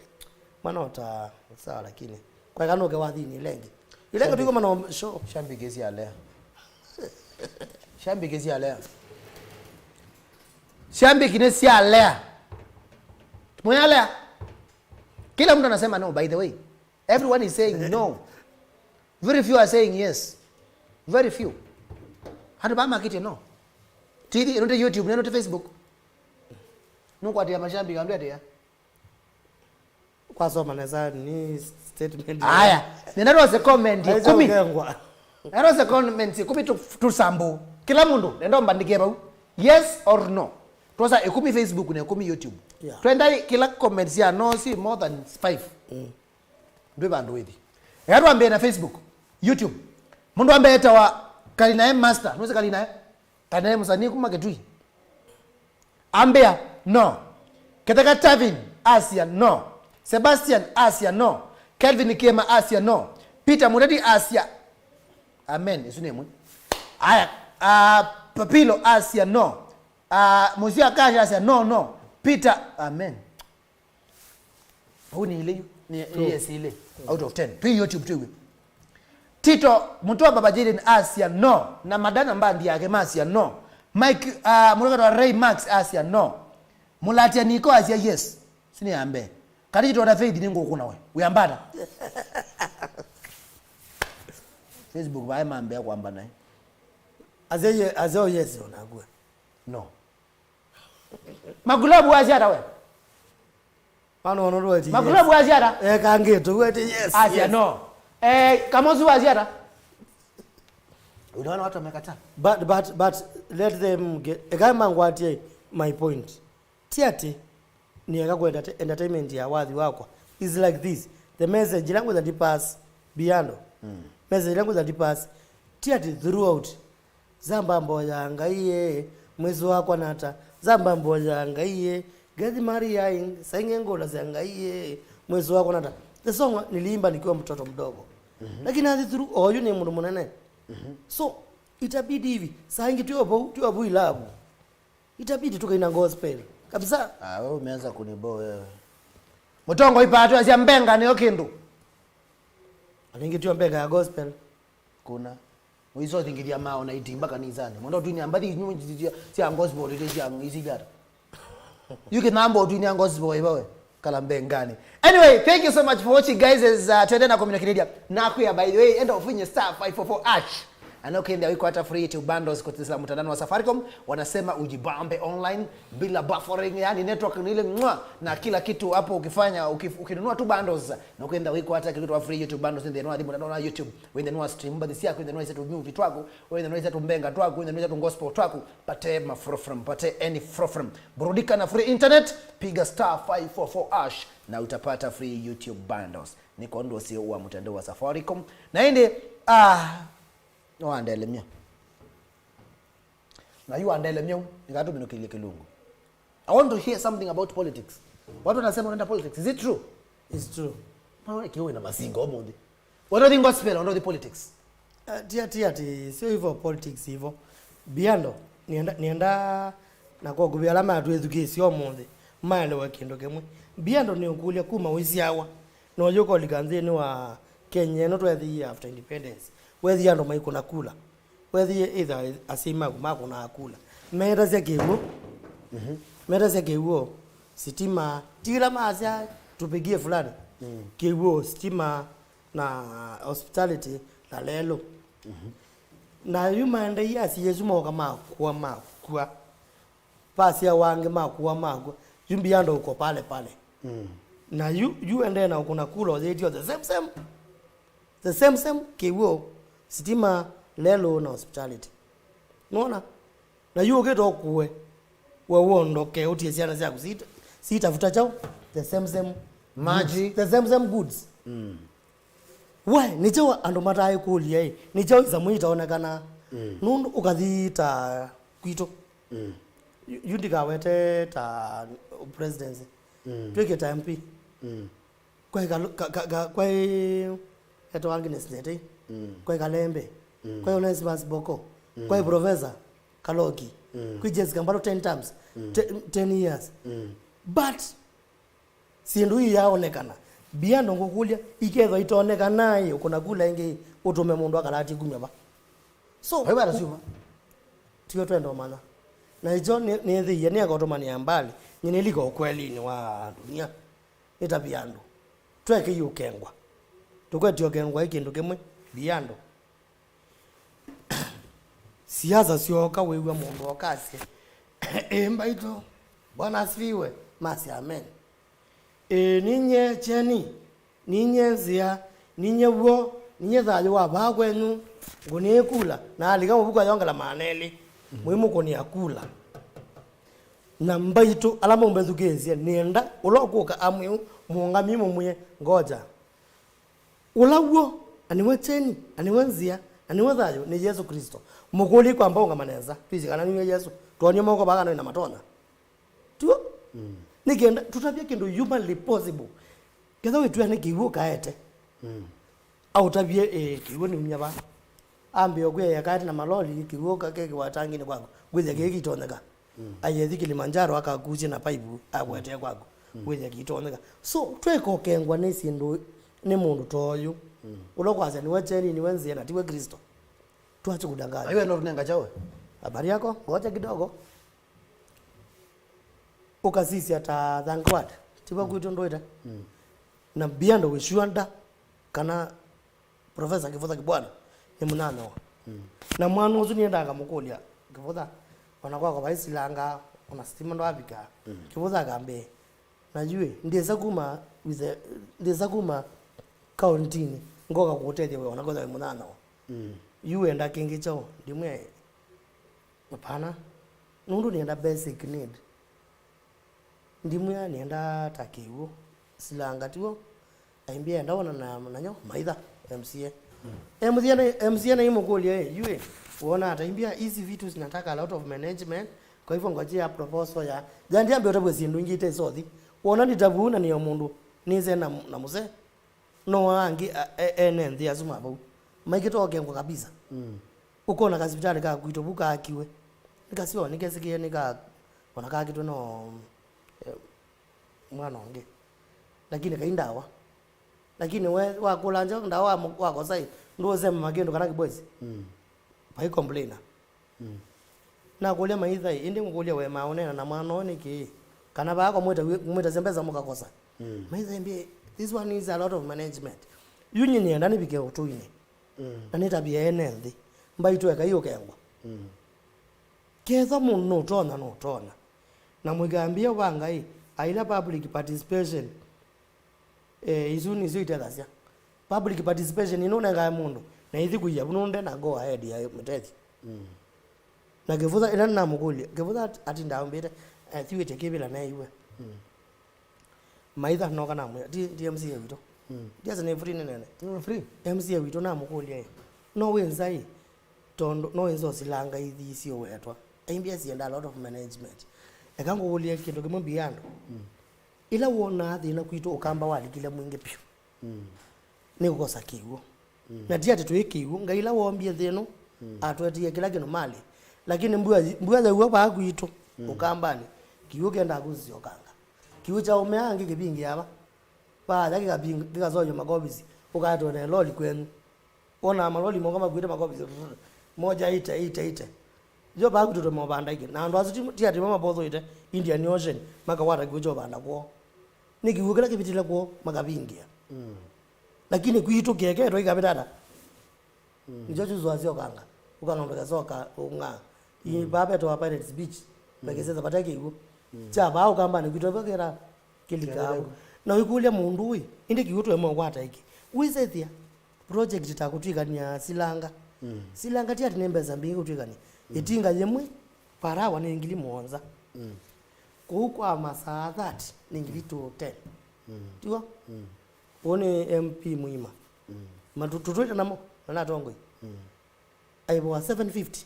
mwana ota, sawa lakini. Kwa kanuke wathini ilengi. Ilengi tuko mano show. Shambiki sialea. Shambiki sialea. Shambiki nĩ sialea. Mwenye alea. Kila mtu anasema no, by the way. Everyone is saying no. Very few are saying yes. Very few. Hata ba makite no. T V, inote YouTube, inote Facebook. Nukwatia mashabiki, ambia tia. Kwasoma nesa ni statement. Aya, nenda rose comment ikũmi. Nenda rose comment ikũmi tu, tusambu. Kila mundu, nenda mbandike bau. Yes or no? Tuosa ikũmi Facebook na ikũmi YouTube. Yeah. Twenda kila comments ya no si more than five. Mm. Ndwĩ vandũ wĩthi. Eka twambĩe na Facebook, YouTube. Mũndũ ambe etawa Kalinae Master. Nũsĩ Kalinae? Kalinae mũsanii kuma Kitui. Ambĩa, no. Ketheka Tavin, asia, no. Sebastian, asia, no. Kelvin Kiema, asia, no. Peter Muredi, asia. Amen. Isu nĩ ĩmwe. Aya, ah, Papilo, asia, no. Ah, Musia Kashi, asia, no, no. Peter, amen. Vau nĩ ilĩ yu, nĩ, nĩ yes ilĩ out of ten. Twĩ YouTube twĩw'e. Tito Mutua Baba Jaden asia no, na Madana mbandi yake masia no. Mike, uh, mũrũkata wa Ray Max asia no. Mũlatia Niko asia yes. Sini ya mbee. Kati Tito na Faith nĩ ngũkũ nawe. Wĩambata. Facebook vae mambea kwamba nae. Asia ye, asia yes onagua. No. Makulovu asia ata we? Mano no rweti. Makulovu asia ata? Eh, kangito wete yes. Asia yes. No. Eh, Kamosu asia ata? Unaona watu wamekataa. But, but, but let them get, eka mangwatie my point. Ti ati nĩ eka kwenda entertainment ya wathi wakwa. It's like this. The message ila ngwenda ndi pass beyond. Mm. Message ila ngwenda ndi pass. Ti ati throughout. Zamba mboya Ngai ye, mwezi wakwa nata. Zamba mboya Ngai ye, Gethi Maria, sainge ngola za Ngai ye, mwezi wakwa nata. The song niliimba nikiwa mtoto mdogo. Mm-hmm. Lakini hadi through oyu ni mtu mnene. Mm-hmm. So itabidi hivi, saa ingi tuyo vau, tuyo vau ilabu. Itabidi tukaina gospel. Kabisa. Ah, wewe umeanza kuniboa wewe. Mutongo ipatwa cia mbenga niyo kindu. Alingi tuyo mbenga ya gospel. Kuna. Mwiso thingithia mao na itimba kanisani. Mwendo twini ambathi nyu cia gospel ile cia isi jara. Yuki nambo twini gospel ibawe. Kala mbengani. Anyway, thank you so much for watching, guys. As uh, tuende na kumina kiridia. Na kuya, by the way, enda ufinye star five four four hash. Ana ukenda wiko hata free to bundles kwa tsila mtandao wa Safaricom. Wanasema ujibambe online bila buffering, yani network ni ile mwa na kila kitu hapo ukifanya ukif, ukinunua tu bundles na ukenda wiko hata kitu free YouTube bundles ndio ndio mtandao wa YouTube. Wende nwa stream baadhi yako, wende nwa zetu movie twaku, wende nwa zetu mbenga twaku, wende nwa zetu gospel twaku, pate ma free from, pate any free from. Burudika na free internet, piga star five four four hash na utapata free YouTube bundles. Niko ndo sio wa mtandao wa Safaricom. Na ende, ah, no andelemia. Na yu andelemia, nikatumino kile kilungu. I want to hear something about politics. Watu wanasema unaenda politics. Is it true? It's true. Mbona kiwe na mazingo omondi? Watu think gospel, watu think politics. Uh, tia tia ti sio hivyo politics hivyo. Biando nienda nienda na kwa kuvya alama ya tuethukie sio omondi. Maelewe kindu kimwe. Biando ni ukulia kuma wisiawa. No yuko likanzini wa Kenya no twethie after independence. Wethi ando maikuna kula. Wethie either asyai maku makũnaa kula. Metasya kĩw'ũ. Mhm. Metasya kĩw'ũ, sitima, ti ĩla maasya, "Tupigie fulani." Mm. Kĩw'ũ, sitima, na hospitality na lelũ. Mhm. Na yu maendeie asyai asu moka makua, makua. Vasya wangĩ makua, makua. Yu mbia ndo uko pale pale. Mm. Na yu, yu endee na ukuna kula ũyĩtio the same same. The same same, kĩw'ũ, sitima, lelũ na hospitality. Nona? Na yu ũkĩte ũkue, we wondoke, ũtie syana syaku sita, sitafuta chao, the same same Maji. Goods. The same same goods. Mm. We, nĩ kyaũ andũ mataĩ kũlya ĩ? Nĩ kyaũ isamu itaonekana? Mm. Nũndũ ũkathi ta kwitũ. Mm. Yu, yu ndikawete ta presidency. Mm. Twĩkĩta M P. Mm. Kwai Kalu-, ka, ka, ka, kwai etwa Agnes Nyetei. Mm. Kwai Kalembe. Mm. Kwai Onesimus Boko. Mm. Kwai Professor Kaloki. Mm. Kwai Jessica Mbalo ten terms. Mm. Te-, ten years. Mm. But syĩndũ ii yaonekana. Mbia ndo ngũkũlya, ikethwa itoonekana ĩ, ũkũna kula ĩngĩ, ũtũme mũndũ akalatie kumya va? So, vai vata syuma? Tio twenda ũmanya. Na ĩkyo nĩ, nĩthĩie, nĩakotũmanĩa mbali, nyie nĩlika ũkwelĩnĩ wa ndunia. Nĩtavya andũ. Twekei ũkengwa. Tũkwetye ũkengwa ĩ kĩndũ kĩmwe, mbia ndo. Siasa syooka, wĩw'a mũndũ okasye, "Ĩ mbaitũ, Bwana asifiwe," masya, "Amen." Ĩĩ, ninyie kyeni, ninyie nzĩa, ninyie w'o, ninyie thayũ wa vaa kwenyu, ngũnĩe kula, na alika mũvuko ayongela maana elĩ, mũimũkũnĩa kula. Na mbaitũ, ala mũmbethukĩĩsye, nĩenda ũla ũkũka amwĩu, mũũngamie mũmwĩe, "Ngoja. Ũla w'o, na nĩwe kyeni, na nĩwe nzĩa, na nĩwe thayũ, nĩ Yesũ Klĩsto. Mũkũlye kwamba ũngamane nza, twĩsĩ kana nĩwe Yesũ. Twonie moko vaa kana wĩna matonya." Tuo? Mm. Nĩ kenda tũtavye kĩndũ humanly possible. Ketha wĩtwĩa nĩ kĩw'ũ kaete. Mm. Aũtavye, "Ĩ, kĩw'ũ nĩumya vaa." Ambĩe ũkwĩa kaete na maloli, kĩw'ũ ka-, kekĩwa tanginĩ kwaku. Ngwĩthĩa kĩĩ kĩitonyeka. Mm. Ayethi Kilimanjaro akakusye na paipu, akwetee kwaku. Mm. Ngwĩthĩa kĩitonyeka. So, tweka ũkengwa nĩ syĩndũ nĩ mũndũ ta ũyũ. Mm. Ũla ũkwasya nĩwe kyeni, nĩwe nzĩa, na tiwe Kristo. Tuache kudanganya. Aiwe no tunenga chawe. Habari yako? Ngoja kidogo. Ũkasisya ta Thankwat, tivo kwitũ ndwĩte? Mm. Na mbia ndo wĩsua nda kana Professor Kĩvũtha Kĩbwana nĩ mũnyanyawa. Mm. Na mwana ũsu nĩendaa ngamũkũlya, "Kĩvũtha, ona kwakwa vai silanga, ona sitima ndwavika." Mm. Kĩvũtha akambĩa, "Na yu ĩ, ndĩsa kuma with the, ndĩsa kuma kauntinĩ, ngoka kũũtethya we, ona kwĩthwa wĩ mũnyanyawa." Mm. Yu wenda kĩngĩ kyaũ? Ndimwĩa, "Hapana, nũndũ nĩenda basic need." Ndimwĩa nĩenda ta kĩw'ũ, silanga tiw'o. Aimbĩa enda wona na, nanyo, maitha, M C A. Mm. M C A na, M C A na imũkũlya, "Ĩ, yu ĩ, wona ata?" Aimbĩa, "Hizi vitu zinataka a lot of management, kwa hivyo ngojea proposal ya." Ya ndiambe ũtavwe syĩndũ ingĩ ite isothi. Wona nditavu na nĩyo mũndũ, nĩse na, na mũse. No angĩ, a, e, ene nthĩ asu ma vau maikĩte ũkengwa kabisa. Mm. Ũkona kasivitalĩ ka kwitũ vu kaakiwe. Nĩkasyo, nĩkesĩkĩe nĩka, ona kaakitwe no, eh, mwana ũngĩ. Lakini kai ndawa. Lakini we wakũla nja ndawa wa, wakosa ĩ, ndũũsema kĩndũ kana kĩboisi. Mm. Vai complainer. Mm. Nakũlya maitha, ĩ, ĩndĩ ngũkũlya we maũneena na mwana ũũ nĩkĩ? Kana vaa kwa mwĩta, mwĩtasya mbesa mũkakosa? Mm. Maitha ĩmbĩ, "This one needs a lot of management." Yu nyie nĩenda nĩvike ũtũinĩ. Mm. Na nĩtavye ene nthĩ. Mbaitũ ekai ũkengwa. Mm. Ketha mũndũ nũtonya, nũtonya. Na mũikambia wa Ngai, aila public participation. Eh, isu nĩsyo itethasya. Public participation nĩnũnengae mũndũ na ithi kũia vu nũnde na go ahead ya mũtethi. Mm. Na Kĩvũtha, ĩla namũkũlya, Kĩvũtha at-, atindaa ũmbĩte, eh, thiwĩte kĩvĩla neeiwe. Mm. Maitha noka namwĩa, ti, ti M C A witũ. Mm. Ndiasa nĩ free nĩnene. Mm, free. M C A witũ namũkũlya ĩ, "No wĩ nza ĩ, tondũ no wĩ nza ũsilanga ithi isyowetwa." Aimbĩa sienda a lot of management. Eka ngũkũlye kĩndũ kĩmwe mbiando. Mm. Ĩla wonaa thĩna kwitũ ũkamba walikile mwingĩ vyũ, mm, nĩ kũkosa kĩw'ũ. Mm. Na ti atĩ twĩ kĩw'ũ, Ngai ĩla woombie nthĩ ĩno, mm, atwetie kĩla kĩndũ malĩ. Lakini mbua, mbua yaua vaa kwitũ, mm, ũkambanĩ, kĩw'ũ kĩendaa kũsisya ũkanga. Kĩw'ũ kyaũmea angĩ kĩvingĩaa va? Vaaya kĩkaving-, kĩkasoywa makovisi, ũkaetwe na ĩloli kwenyu. Wonaa maloli moka makuĩte makovisi, moja ite, ite, ite. Yo vaa kwitũ tũmaũvanda ĩngĩ. Na andũ asu ti, ti atĩ mamabothũĩte Indian Ocean, makakwata kĩw'ũ kya ũvanda kwoo. Nĩ kĩw'ũ kĩla kĩvĩtĩle kwoo, makavingĩa. Mm. Lakini kwitũ kĩeketwe ikavĩta ata? Nĩkyo kyusũasya ũkanga. Ũkanga ũndũ kesa ũka-, ũng'aa. Ii, vaa vetawa Pirates Beach. Vakĩsesa vate kĩw'ũ. Kya vaa ũkambanĩ kwitũ vo kĩla kĩlikawa. Na ũikũlya mũndũ ũĩ, ĩndĩ kĩw'ũ tũema ũkwata ĩkĩ? Wĩsethĩa project ta kũtwĩkania silanga. Silanga ti ati nĩ mbesa mbingĩ kũtwĩkania. Ĩtinga yĩmwe, per hour nĩ ngili mũonza. Kũu kwa masaa thirty nĩ ngili two ten. Tiw'o? Ũũ nĩ M P mũima. Matu-, tũtwĩte namo, na natongoi. Aĩvũa seven fifty.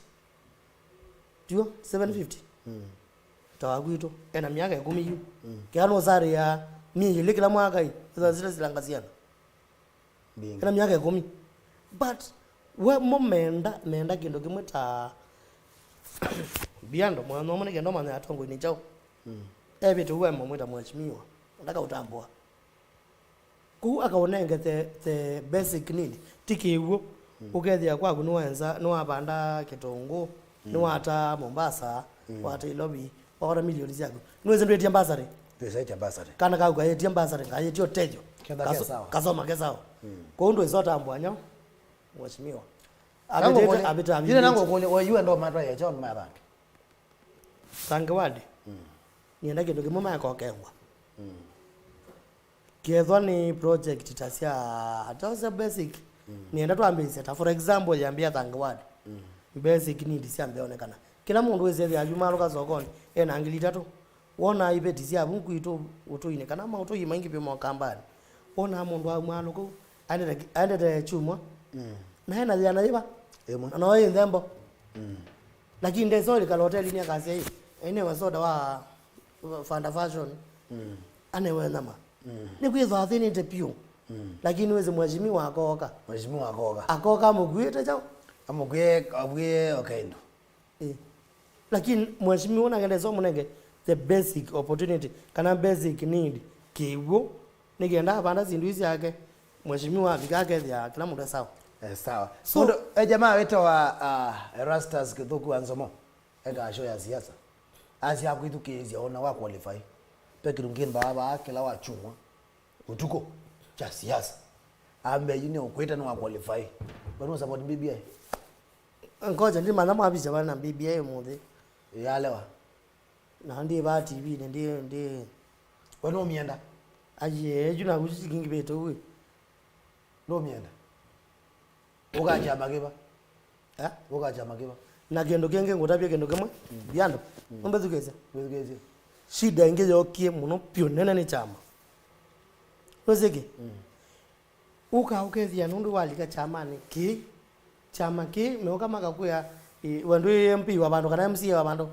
Tiw'o? Seven fifty. Ta wa kwitũ. Ena myaka ĩkũmi yu. Kĩla nũsarĩa mia ilĩ kĩla mwaka ĩ. Ĩtha zile silanga siana. Mbingĩ. Ena myaka ĩkũmi. But, we mo menda, menda kĩndũ kĩmwe ta Biando, mwana ũmwe nĩ kenda ũmanya atongoi nĩ kyaũ. Evĩte ũu emamwĩta mheshimiwa. Ndakaũtambũa. Kũu akaũnenge the, the basic need, ti kĩw'ũ. Ũkethĩa kwaku nĩwaenza, nĩwavanda kĩtũngũ, nĩwata Mombasa, wata Ilovi, waona milioni syaku. Nĩwĩsĩ ndwĩtie mbasarĩ? Ndwĩsaĩtya mbasarĩ. Kana kaku kaĩtie mbasarĩ, kaĩtie ũtethyo. Ketha ke sawa. Kasoma ke sawa. Kũu ndwĩsa ũtambũa nyau, mheshimiwa. Avĩtĩte, avĩta, avĩtĩte. Nangũkũlya, we yu enda ũmatwaĩa kyaũ nĩ mathangĩ? Thangĩ ward. Nĩenda kĩndũ kĩmwe maekokengwa. Kethwa nĩ project ta sya, ta sya basic, nĩenda twambĩĩsya ta, for example, yambĩa Thangĩ ward. Basic need syambe onekana. Kĩla mũndũ wĩsethĩa ayumaalũka sokonĩ, ena ngili itatũ. Wonaa iveti sya vu kwitũ ũtũinĩ, kana maũtũi maingĩ vyũ mokambanĩ. Wonaa mũndũ aumaalũka ũu, aendete, aendete kyumwa, na ena yĩana yĩva? Ĩmwe. Na no ĩ nthembo. Lakini ndesa ũlikala hotelinĩ akasya, "Ĩ, ĩnewe soda wa Fanta Fashion, anewe nyama." Nĩkwĩthwa athĩnĩte vyũ. Lakini wĩsĩ mheshimiwa akooka. Mheshimiwa akooka. Akooka amũkuĩte kyaũ? Amũkuĩe, avuĩe o kĩndũ. Ĩ. Lakini mheshimiwa nake ndesa ũmũnenge the basic opportunity, kana basic need, kĩw'ũ, nĩ kenda avanda syĩndũ ii syake, mheshimiwa avika akethĩa kĩla mũndũ e sawa. Eh, sawa. So, mũndũ, eh, jamaa wĩtawa, ah, Erastus Kĩthũku wa Nzomo, eka show ya siasa. Asya akwĩthukĩĩsya ona wa qualify. Pe kĩndũ ngĩmba vaa kĩla wa kyumwa ũtukũ kya siasa. Ambe yu nĩ ũkwĩta nĩ wa qualify. But no support B B I. Ngoja, ndimanya mwavisya vana B B I ũmũnthĩ. Yalewa. Na ndi va T V nĩ ndi, ndi. We nũmyenda? Aye, yu na kusi kingivĩte ũĩ. Nũmyenda? Ũka kyama kĩva? Eh? Ũka kyama kĩva? Na kĩndũ kĩngĩ ngũtavya kĩndũ kĩmwe, Biando. Ũmbethukĩĩsya. Mbethukĩĩsya. Shida ĩngĩ yokie mũno vyũ nene nĩ kyama. Nũsĩkĩ? Ũka ũkethĩa nũndũ walika kyamanĩ kĩĩ, kyama kĩĩ, meũka makakwĩa, ĩ, we ndwĩ M P wa vandũ kana M C A wa vandũ.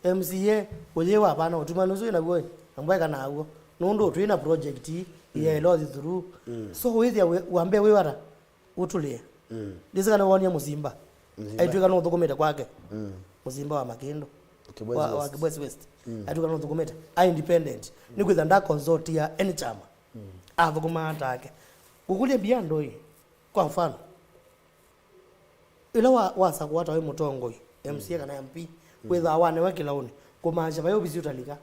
M C A ũyĩ wa vana ũtumanu ũsu wĩ naw'o, na mbweka naw'o. Nũndũ twĩ na project ii, yaĩle ũthi through. So wĩthĩa wĩ, wambe wĩ wata, ũtũlĩe. Ndĩsĩ kana wonie Mũsimba. Mũsimba. Aitwĩka nũthũkũmĩte kwake. Mũsimba wa Makĩndũ. Kibwezi Wa, wa West. Kibwezi West. Aitwĩka nũthũkũmĩte. A independent. Nĩkwĩtha ndakonsortia any kyama. Athũkũmaa take. Ngũkũlye Biando ĩ, kwa mfano, ĩla wa, wasakũa ta wĩ mũtongoi, M C A kana M P, wĩthaa wanewe kĩlaũnĩ, kũmaanisha vai ovisi ũtalika.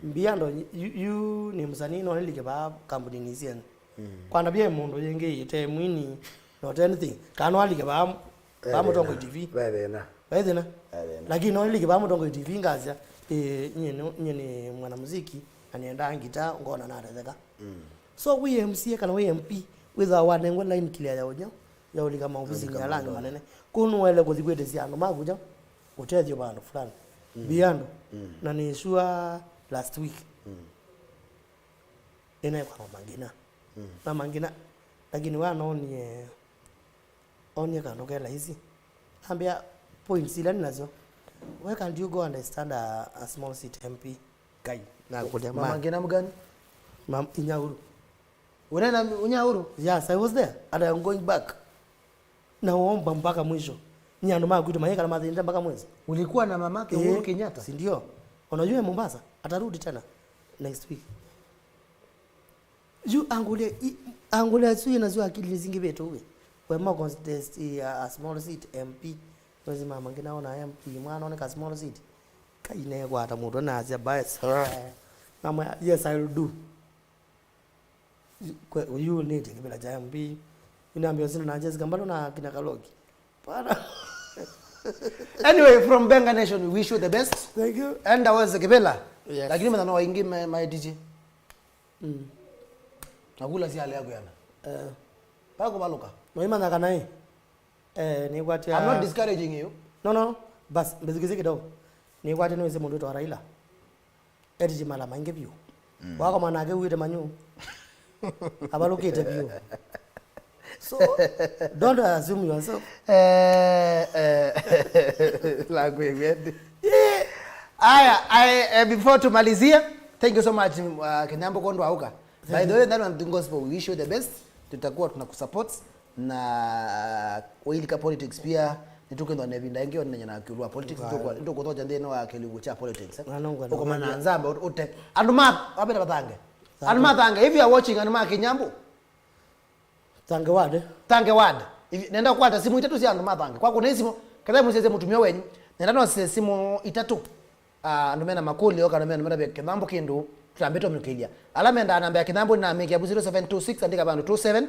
Biando yu, yu nĩ msanii, no nĩlike vaa kambuninĩ syenyu. Kwanda vyaĩ mũndũ yĩngĩ ĩte mwini, not anything. Kana no alike vaa, vaa Mũtongoi T V. Ve thĩna. Vai thĩna. Lakini no nĩlike vaa Mũtongoi T V ngasya, "Ĩ, nyie nĩ, nyie nĩ mwanamuziki, na nĩendaa ngita, ngona natetheka." So, wĩ M C A kana wĩ M P, wĩthaa wanengwe line clear ya ũnya, ya ũlika maovisinĩ ala angĩ manene. Kũu nũwaĩle kũthi kwĩtĩsya andũ maku kya ũtethyo vandũ fulani. Biando. Na nĩ sure last week. Nĩnaĩkwa Mama Ngina. Mama Ngina, lakini we anonie, onie kandũ ke laisi. Ambĩa points ila ninasyo. Why can't you go and stand a, a small seat M P? Kai, nakũlya Mama Ngina mgani? Mam-, Inyauru. Unena Inyauru? Yes, I was there and I am going back. Na waomba mpaka mwisho. Ni andũ ma kwitũ maikala mathĩnĩte mpaka mwezi. Ulikuwa na mamake Uhuru Kenyatta? Si ndio? Unajua Mombasa atarudi tena next week. Yu angũlya, i-, angũlya asu ĩna syo akili nĩsingĩvĩte ũĩ. We mo contest a, a small seat M P. Mwezi Mama Ngina ona M P, mwana oneka small seat. Kai nekwata mũtwe na asya, "Bas." Namwĩa, "Yes, I will do." Kwe, yu nĩte kĩvĩla kya M P. Yu nambia sina na Jessica Mbalo na kina Kaloki. Bwana. Anyway, from Benga Nation, we wish you the best. Thank you. Enda wese kĩvĩla. Yes. Lakini mwana wa ingi ma, ma D J. Mm. Nakula si hali yako yana. Eh. Pako baluka. Maima na kanai. Eh, nĩkwatya. I'm not discouraging you. No, no. Bas, mbĩthukĩsye kidogo. Nĩkwatya nĩwĩsĩ mũndũ wĩtawa Raila. Etĩtye mala maingĩ vyũ. Mm. Wakoma nake uĩte manyu. Avalũkĩte vyũ. So, don't assume yourself. Eh, eh, language. Aya, I, eh, before tumalizie, thank you so much, uh, Kenyambo Kondo Auka. By the way, ndani wa Mtu Gospel, we wish you the best. Tutakuwa tunakusupport na wailika politics pia. Nĩtũkĩthwa na ĩvinda ĩngĩ onenya na kĩũlũ wa politics. Nĩtũkũthokya nthĩnĩ wa kĩlungu kya politics, eh? Ũkomana na nzamba ũte andũ ma wabeta bathange. Andũ ma thange, if you are watching, andũ ma Kĩnyambu. Thange ward. Thange ward. Nenda kukwata simu itatũ sya andũ ma thange. Kwa kuna simu, kata musese mutumia wenyu. Nenda no simu itatũ. Ah, andũ mena makũlyo kana mena mena Kĩnyambu kĩndũ, tũtambĩte ũmĩkĩlya. Ala mendaa namba ya Kĩnyambu nĩ namĩkĩa zero seven two six, andĩka vandũ two seven,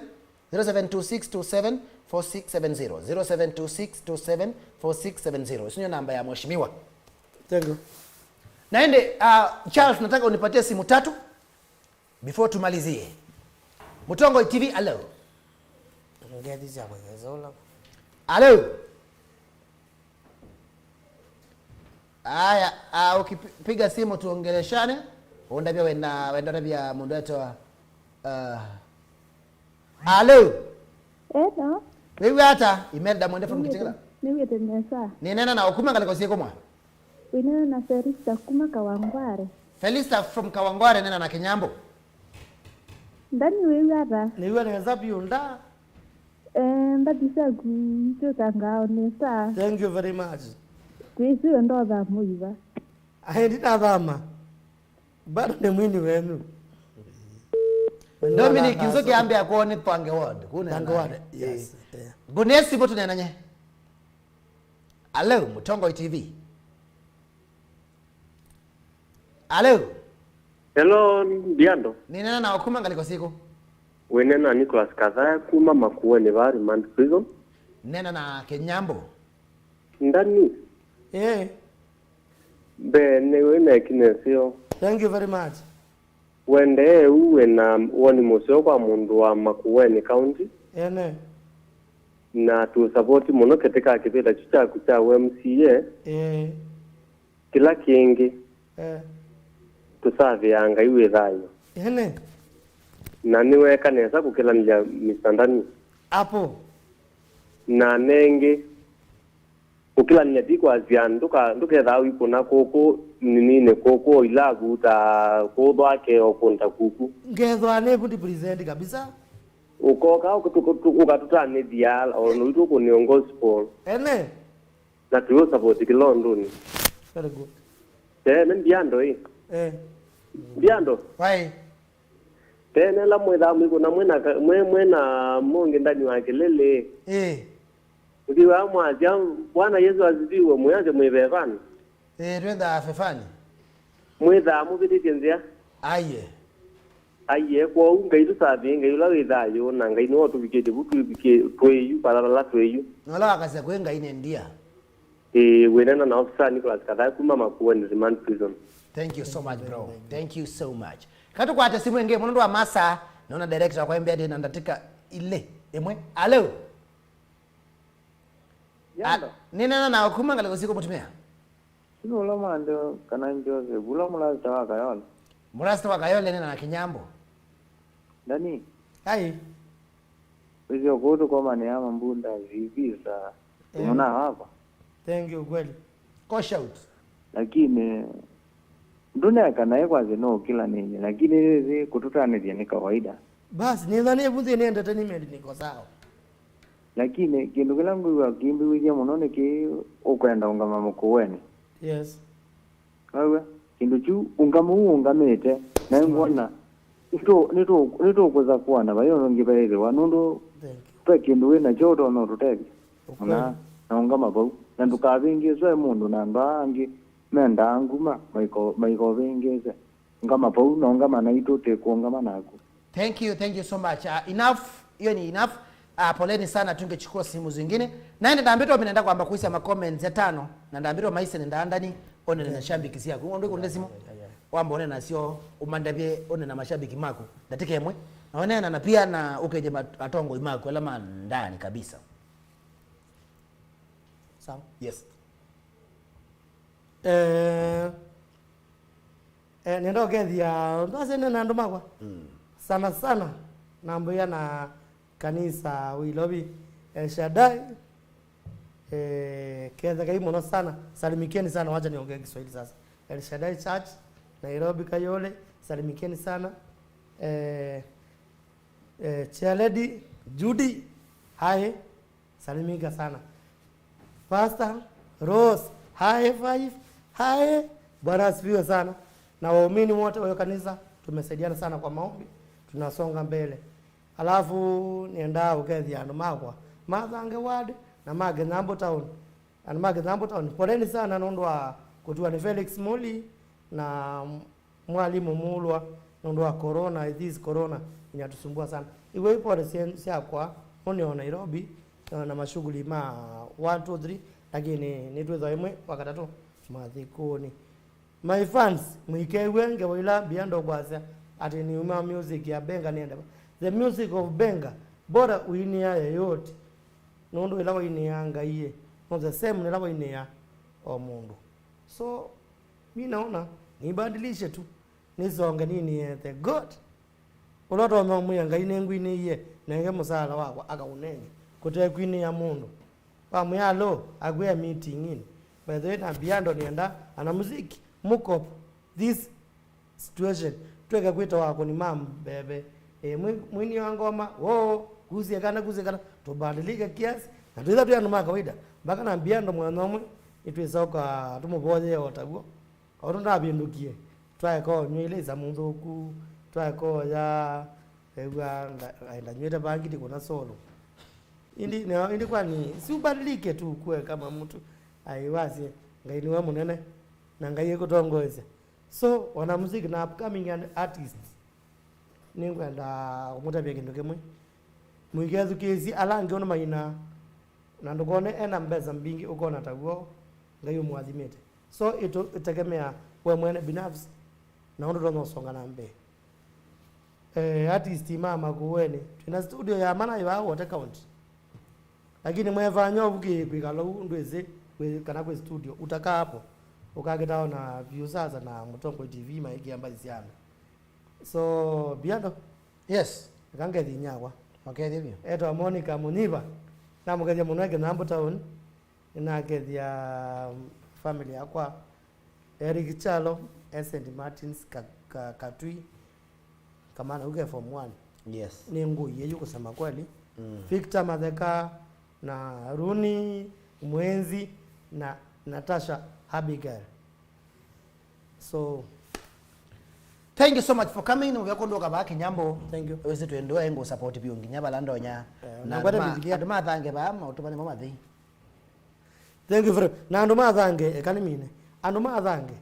zero seven two six two seven four six seven zero, zero seven two six two seven four six seven zero. Isu ndio namba ya mheshimiwa. Thank you. Na ende, uh, Charles, nataka unipatie simu tatu before tumalizie. Mutongo T V, hello. Ngethĩ sya kwĩkesa ũla. Hello. Aya, uh, ukipiga simu tuongeleshane. Undavya wenda wenda ravya mundu etwa, uh, Alo. Hello. Wĩw'a ata? Imelda Mwende from Kitengela. Nĩwĩte nesa. Nĩneena na ũkuma ngalĩko syĩkũ mwa? Wĩneena na Felista kuma Kawangware. Felista from Kawangware, neena na Kĩnyambo. Ndani wĩw'a ata? Nĩw'a nesa vyũ nda. Eh, ndati syaku itũtangaa o nesa. Thank you very much. Twĩsĩ wendo thamũiva. Aendi nathama. Bado nĩ mwini wenu. Dominic, nzo kiambia kwone Thange Ward. Kuna Thange Ward, yes. Eh. Gunesi bo tunenanye. Alo, Mutongo T V. Alo. Hello, Ndiando. Nĩneena na ũkuma ngalĩko syĩkũ? Wĩneena na Nicholas Kathaya kuma Makueni va Remand Prison. Neena na Kĩnyambo. Ndani. Eh. Mbee nĩ wĩ na ĩkinya ĩseo. Thank you very much. Wendee ũu wĩ na woni mũseo kwa mũndũ wa Makueni County. Ene. Na tũsavoti mũno kĩtĩ ka kĩvĩla kyu kyaku kya U M C A. Eh. Kĩla kĩngĩ, eh, tũsavĩaa Ngai wĩ thayũ. Ene. Na nĩweeka nesa kũkĩlanĩlya Mister Ndani. Apo. Na nengĩ, kũkĩlanĩlya ti kwasya, ndũka-, ndũkethaa ũikũna kũkũ nininĩ, kũkũ o ilavu ta kũũ Thwake, o kũnda kuku. Ngethwa nĩ vundi present kabisa. Ũkoka ũkatũtanĩthya o noitũ kũnĩo gospel. Ene. Na tũyũsavoti kĩla ũndũnĩ. Very good. Tene Mbiando ĩ. Eh. Mbiando. Why? Tene la mwĩthaa mwĩkũna mwĩna ka-, mwĩ, mwĩna mũngĩ Ndani wa kĩlĩlĩ. Eh. Mũthiwa mwasya, Bwana Yesu asifiwe, mwĩanze mwĩ vevanĩ. Eh, twenda vevani. Mwĩthaa mũvĩtĩtye nzĩa. Aiye. Aiye, kwoou Ngai tũsavĩe, Ngai ũla wĩ thayũ, na Ngai nĩwe ũtũvikĩtye vu twĩvikĩ-, twĩ yu, vala vala twĩ yu. Nola wakasya kwĩ Ngai nĩ ndia. Ĩĩ, wĩneena na Officer Nicholas Kathaya kuma Makueni Remand Prison. Thank you so much, bro. Thank you so much. Katũkwate simu ĩngĩ, mũno ndwa masa, naona director kwa mbea na ndatika ile. Ĩmwe. Alo. Yando. Nĩneena na kuma ngalĩko syĩkũ mũtumĩa? Sino ũla mwande kana Joseph, ũla mũrasta wa Kayole. Mũrasta wa Kayole nĩ na Kĩnyambo. Ndani. Ai. Wĩsĩ okũu tũkomanĩa mambunda vivisa. Eh. Tũmũna hapa. Thank you kweli. Go shout. Lakini ndũneka naĩ kwasya no ũkĩlanĩlye, lakini rĩrĩ kũtũtanĩthya nĩ kawaida. Basi, nĩtha nĩ vuthi nĩ entertainment niko sawa. Lakini kĩndũ kĩla ngwĩw'a kĩmbĩwĩthya mũno nĩ kĩĩ ũkwenda ũngama Makueni. Yes. Waw'a, kĩndũ kyu ũngama ũu ũngamĩte, na ngwona nĩtũ-, nĩtũ-, nĩtũkũtha kũana vai ũndũ ũngĩ vaĩthĩwa, nũndũ ve kĩndũ wĩ nakyo ũtonya ũtũtethya. Ũkweli. Ona, na ũngama vau. Na ndũkavĩngĩĩswe mũndũ na andũ aa angĩ mendaa nguma maiko-, maikovĩngĩĩse. Ũngama vau, na ũngama naitũ, tũkũũngama naku. Thank you, thank you so much. Uh, enough, hiyo ni enough. Uh, poleni sana, tungechukua simu zingine. Naende ndambitwa mimi naenda kwamba kuisya ma comments ya tano. Na ndambitwa maise nenda ndani, one na mashabiki siaku. Undu kunde simu. Wamba one nasyo, umandavye one na mashabiki maku. Ndatika imwe. Na one na pia na ukeje mat- atongoi maku ala ma ndani kabisa. Sawa. Yes. Eh, eh, nenda ũkethia ndwasene na andũ makwa. Mm. Sana sana nambũia na kanisa Wilovi, El Shaddai. Eh, ketha kai mũno sana. Salimikeni sana, wacha niongee Kiswahili sasa. El Shaddai Church, Nairobi Kayole, salimikeni sana. Eh, eh, Chair Lady Judy, hi. Salimika sana. Pastor Rose, high five, high. Bwana asifiwe sana. Na waumini wote wa hiyo kanisa, tumesaidiana sana kwa maombi, tunasonga mbele. Alafu niendaa ũkethia andũ makwa ma Thange Ward na ma Kĩnyambũ Town. Andũ ma Kĩnyambũ Town, poleni sana nũndũ wa kũtua nĩ Felix Muli na Mwalimu Mulwa, nũndũ wa corona, this corona inatusumbua sana. Iwe ipole syen- syakwa, ũnĩ o Nairobi, na, na mashughuli ma one, two, three, lakini nĩtwĩthwa ĩmwe wa katatũ mathikũnĩ. My fans, mũikew'e ngewa ila Biando kwasya atĩ niuma music ya Benga nĩende va. The music of Benga, bora uinĩa yeyote. Nũndũ ĩla wainĩa Ngai ĩ, no the same nĩla wainĩa o mũndũ. So, mi naona nibadilishe tu. Nĩsonge nĩnĩe the God. Ũla ũtonya ũmwĩa Ngai nĩngwinĩie, nenge mũsaala wakwa akaũnenge, kũtekwinĩa mũndũ. Wamwĩa alo, akwĩa meeting-inĩ. By the way, na Biando nĩenda ana muziki, mũkop this situation. Tweke kwĩta wa kũnima mbeve. E, mwi- mwini wa ngoma, woo, kusie kana, kusie kana, tubadilike kiasi. Na twĩtha twĩ andũ ma kawaida. Mpaka na Biando mwanya ũmwe, nĩtwĩsa ũka tũmũvoyee o taw'o. O ũndũ ndavĩndũkie, twaeka ũnyw'a ila isa mũthũku, twaeka ũya, ew'a nda- aenda nyw'ĩte bangi ndikũna solo. Indi, na, indi kwani, si ubadilike tu kuwe kama mtu, aiwasye, Ngai nĩwe mũnene, na Ngai ĩkũtongoesya. So, wanamuziki na upcoming an- artists, nĩngwenda kũmũtavya kĩndũ kĩmwe. Mũikethukĩĩsye ala angĩ ũndũ mainaa, na ndũkone ena mbesa mbingĩ ũkona ta w'o Ngai ũmũathimĩte. So, ĩtũ- ĩtegemea we mwene binafsi na ũndũ ũtonya ũsonga na mbee. Eh, artist ma Makueni, twĩna studio ya mana ĩvaa Wote County. Lakini mwefanya ũvukĩ kwĩkala ũu ndwĩsĩ kwĩ- kana kwĩ studio, utakaa hapo. Ũkakĩtawa na Viusasa na Mũtongoi T V maĩkĩa mbathi sya andũ. So, Biando, yes, eka ngethi nyakwa. Makethie vyo. Etwa Monica Munyiva. Namũkethia mũno e Kĩnyambũ Town. Nĩnakethia, um, family yakwa, Eric Chalo, e Saint Martins, Ka- Ka- Katui, kamana uke form one. Yes. Nĩ ngũie yu kusema kweli. Mm. Victor Matheka, na Runi Mwenzi, na Natasha Abigail. So, thank you so much for coming. Nĩ mũvea kũndũ ũkavaa Kĩnyambũ. Thank you. Wĩsĩ twĩ ndũa ngũ support vyũ nginya vala ndonya. Eh, na na ngwate andũ ma- Biblia. Andũ ma Thange vaa maũtũmane mo mathei. Thank you very. Na andũ ma Thange, eka nĩmine. Andũ ma Thange,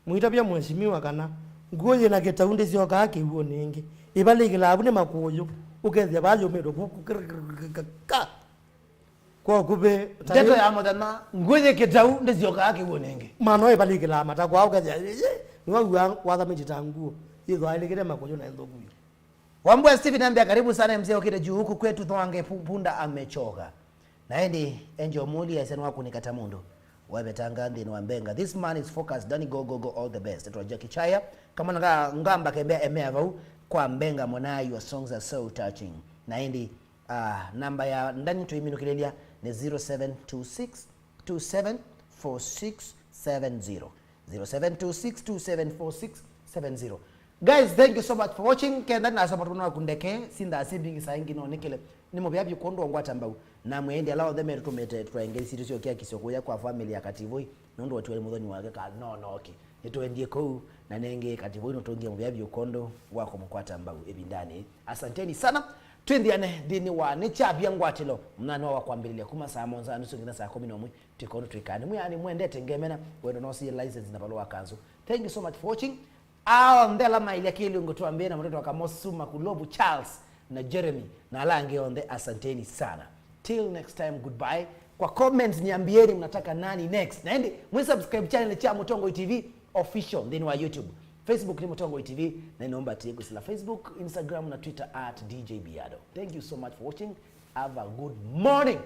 mũitavya mheshimiwa kana nguo yĩna kĩtau ndĩsyokaa kĩw'ũnĩ ĩngĩ. Ĩvalĩkĩlaa vu nĩ makũyũ. Ũkethĩa vaa yũmĩtwe vuku. Kwa ũkuvĩ, ta ndeto rĩu ya mũthenya, nguo yĩ kĩtau ndĩsyokaa kĩw'ũnĩ ĩngĩ. Mano ĩvalĩkĩlaa matakwa, ũkethĩa, ĩ, ĩ, nĩwaw'a wathamĩtye ta nguo yĩthwa ĩlĩkĩte makũyũ na ĩnthũku yu. Wambua Stephen ambia, "Karibu sana M C, ukite juu huku kwetu Thwange, pu- punda amechoka." Na ĩndĩ Angel Muli aisya nĩwakunika ta mũndũ wavetanga nthĩnĩ wa mbenga. This man is focused, Danny, go, go, go, all the best. Etwa Jackie Chaya, kamwana ka ngamba kembea emea vau kwa mbenga mwana, your songs are so touching. Na ĩndĩ Ah, namba ya ndani tũiminũkĩlĩlya nĩ zero seven two six two seven four six seven zero. Zero seven two six two seven four six seven zero. Guys, thank you so much for watching. Kenda na support mwana waku ndeke, sinda asi mbingi saa ingi no nikile. Nĩ mũvea vyũ kũndũ ngwata mbau. Na mwendi ala othe metũtũmĩte twaengei sitũ syo kiakisyo kuya kwa family ya Kativoi. Nũndũ watiwa nĩ mũthoni wake ka no no okay. Nĩtũendie kũu, na nengĩ Kativoi nũtũngie mũvea vyũ kũndũ wa kũmũkwata mbau ĩvindanĩ. Asanteni sana. Twĩnthiane nthĩnĩ wa Nĩ Kyavya Ngwatĩlo, mũnyanĩwa wa kwambĩlĩlya kuma saa mũonza na nusu nginya saa kũmi na ũmwe. Tũikoo nĩtũikaa nĩ mwĩanĩ mwendete ngemena, wendo nosie license na valũa wa kanzũ. Thank you so much for watching. Ao onthe ala mailya kĩlungu twambĩe na mũtoto wa Kamosu, Makulovu, Charles na Jeremy, na ala angĩ onthe, asanteni sana. Till next time, goodbye. Kwa comments niambieni mnataka nani next. Na ĩndĩ, mwi subscribe channel cha Mũtongoi T V Official nthĩnĩ wa YouTube. Facebook nĩ Mũtongoi T V, na ĩnomba tie kũsila Facebook, Instagram na Twitter at D J Biado. Thank you so much for watching. Have a good morning.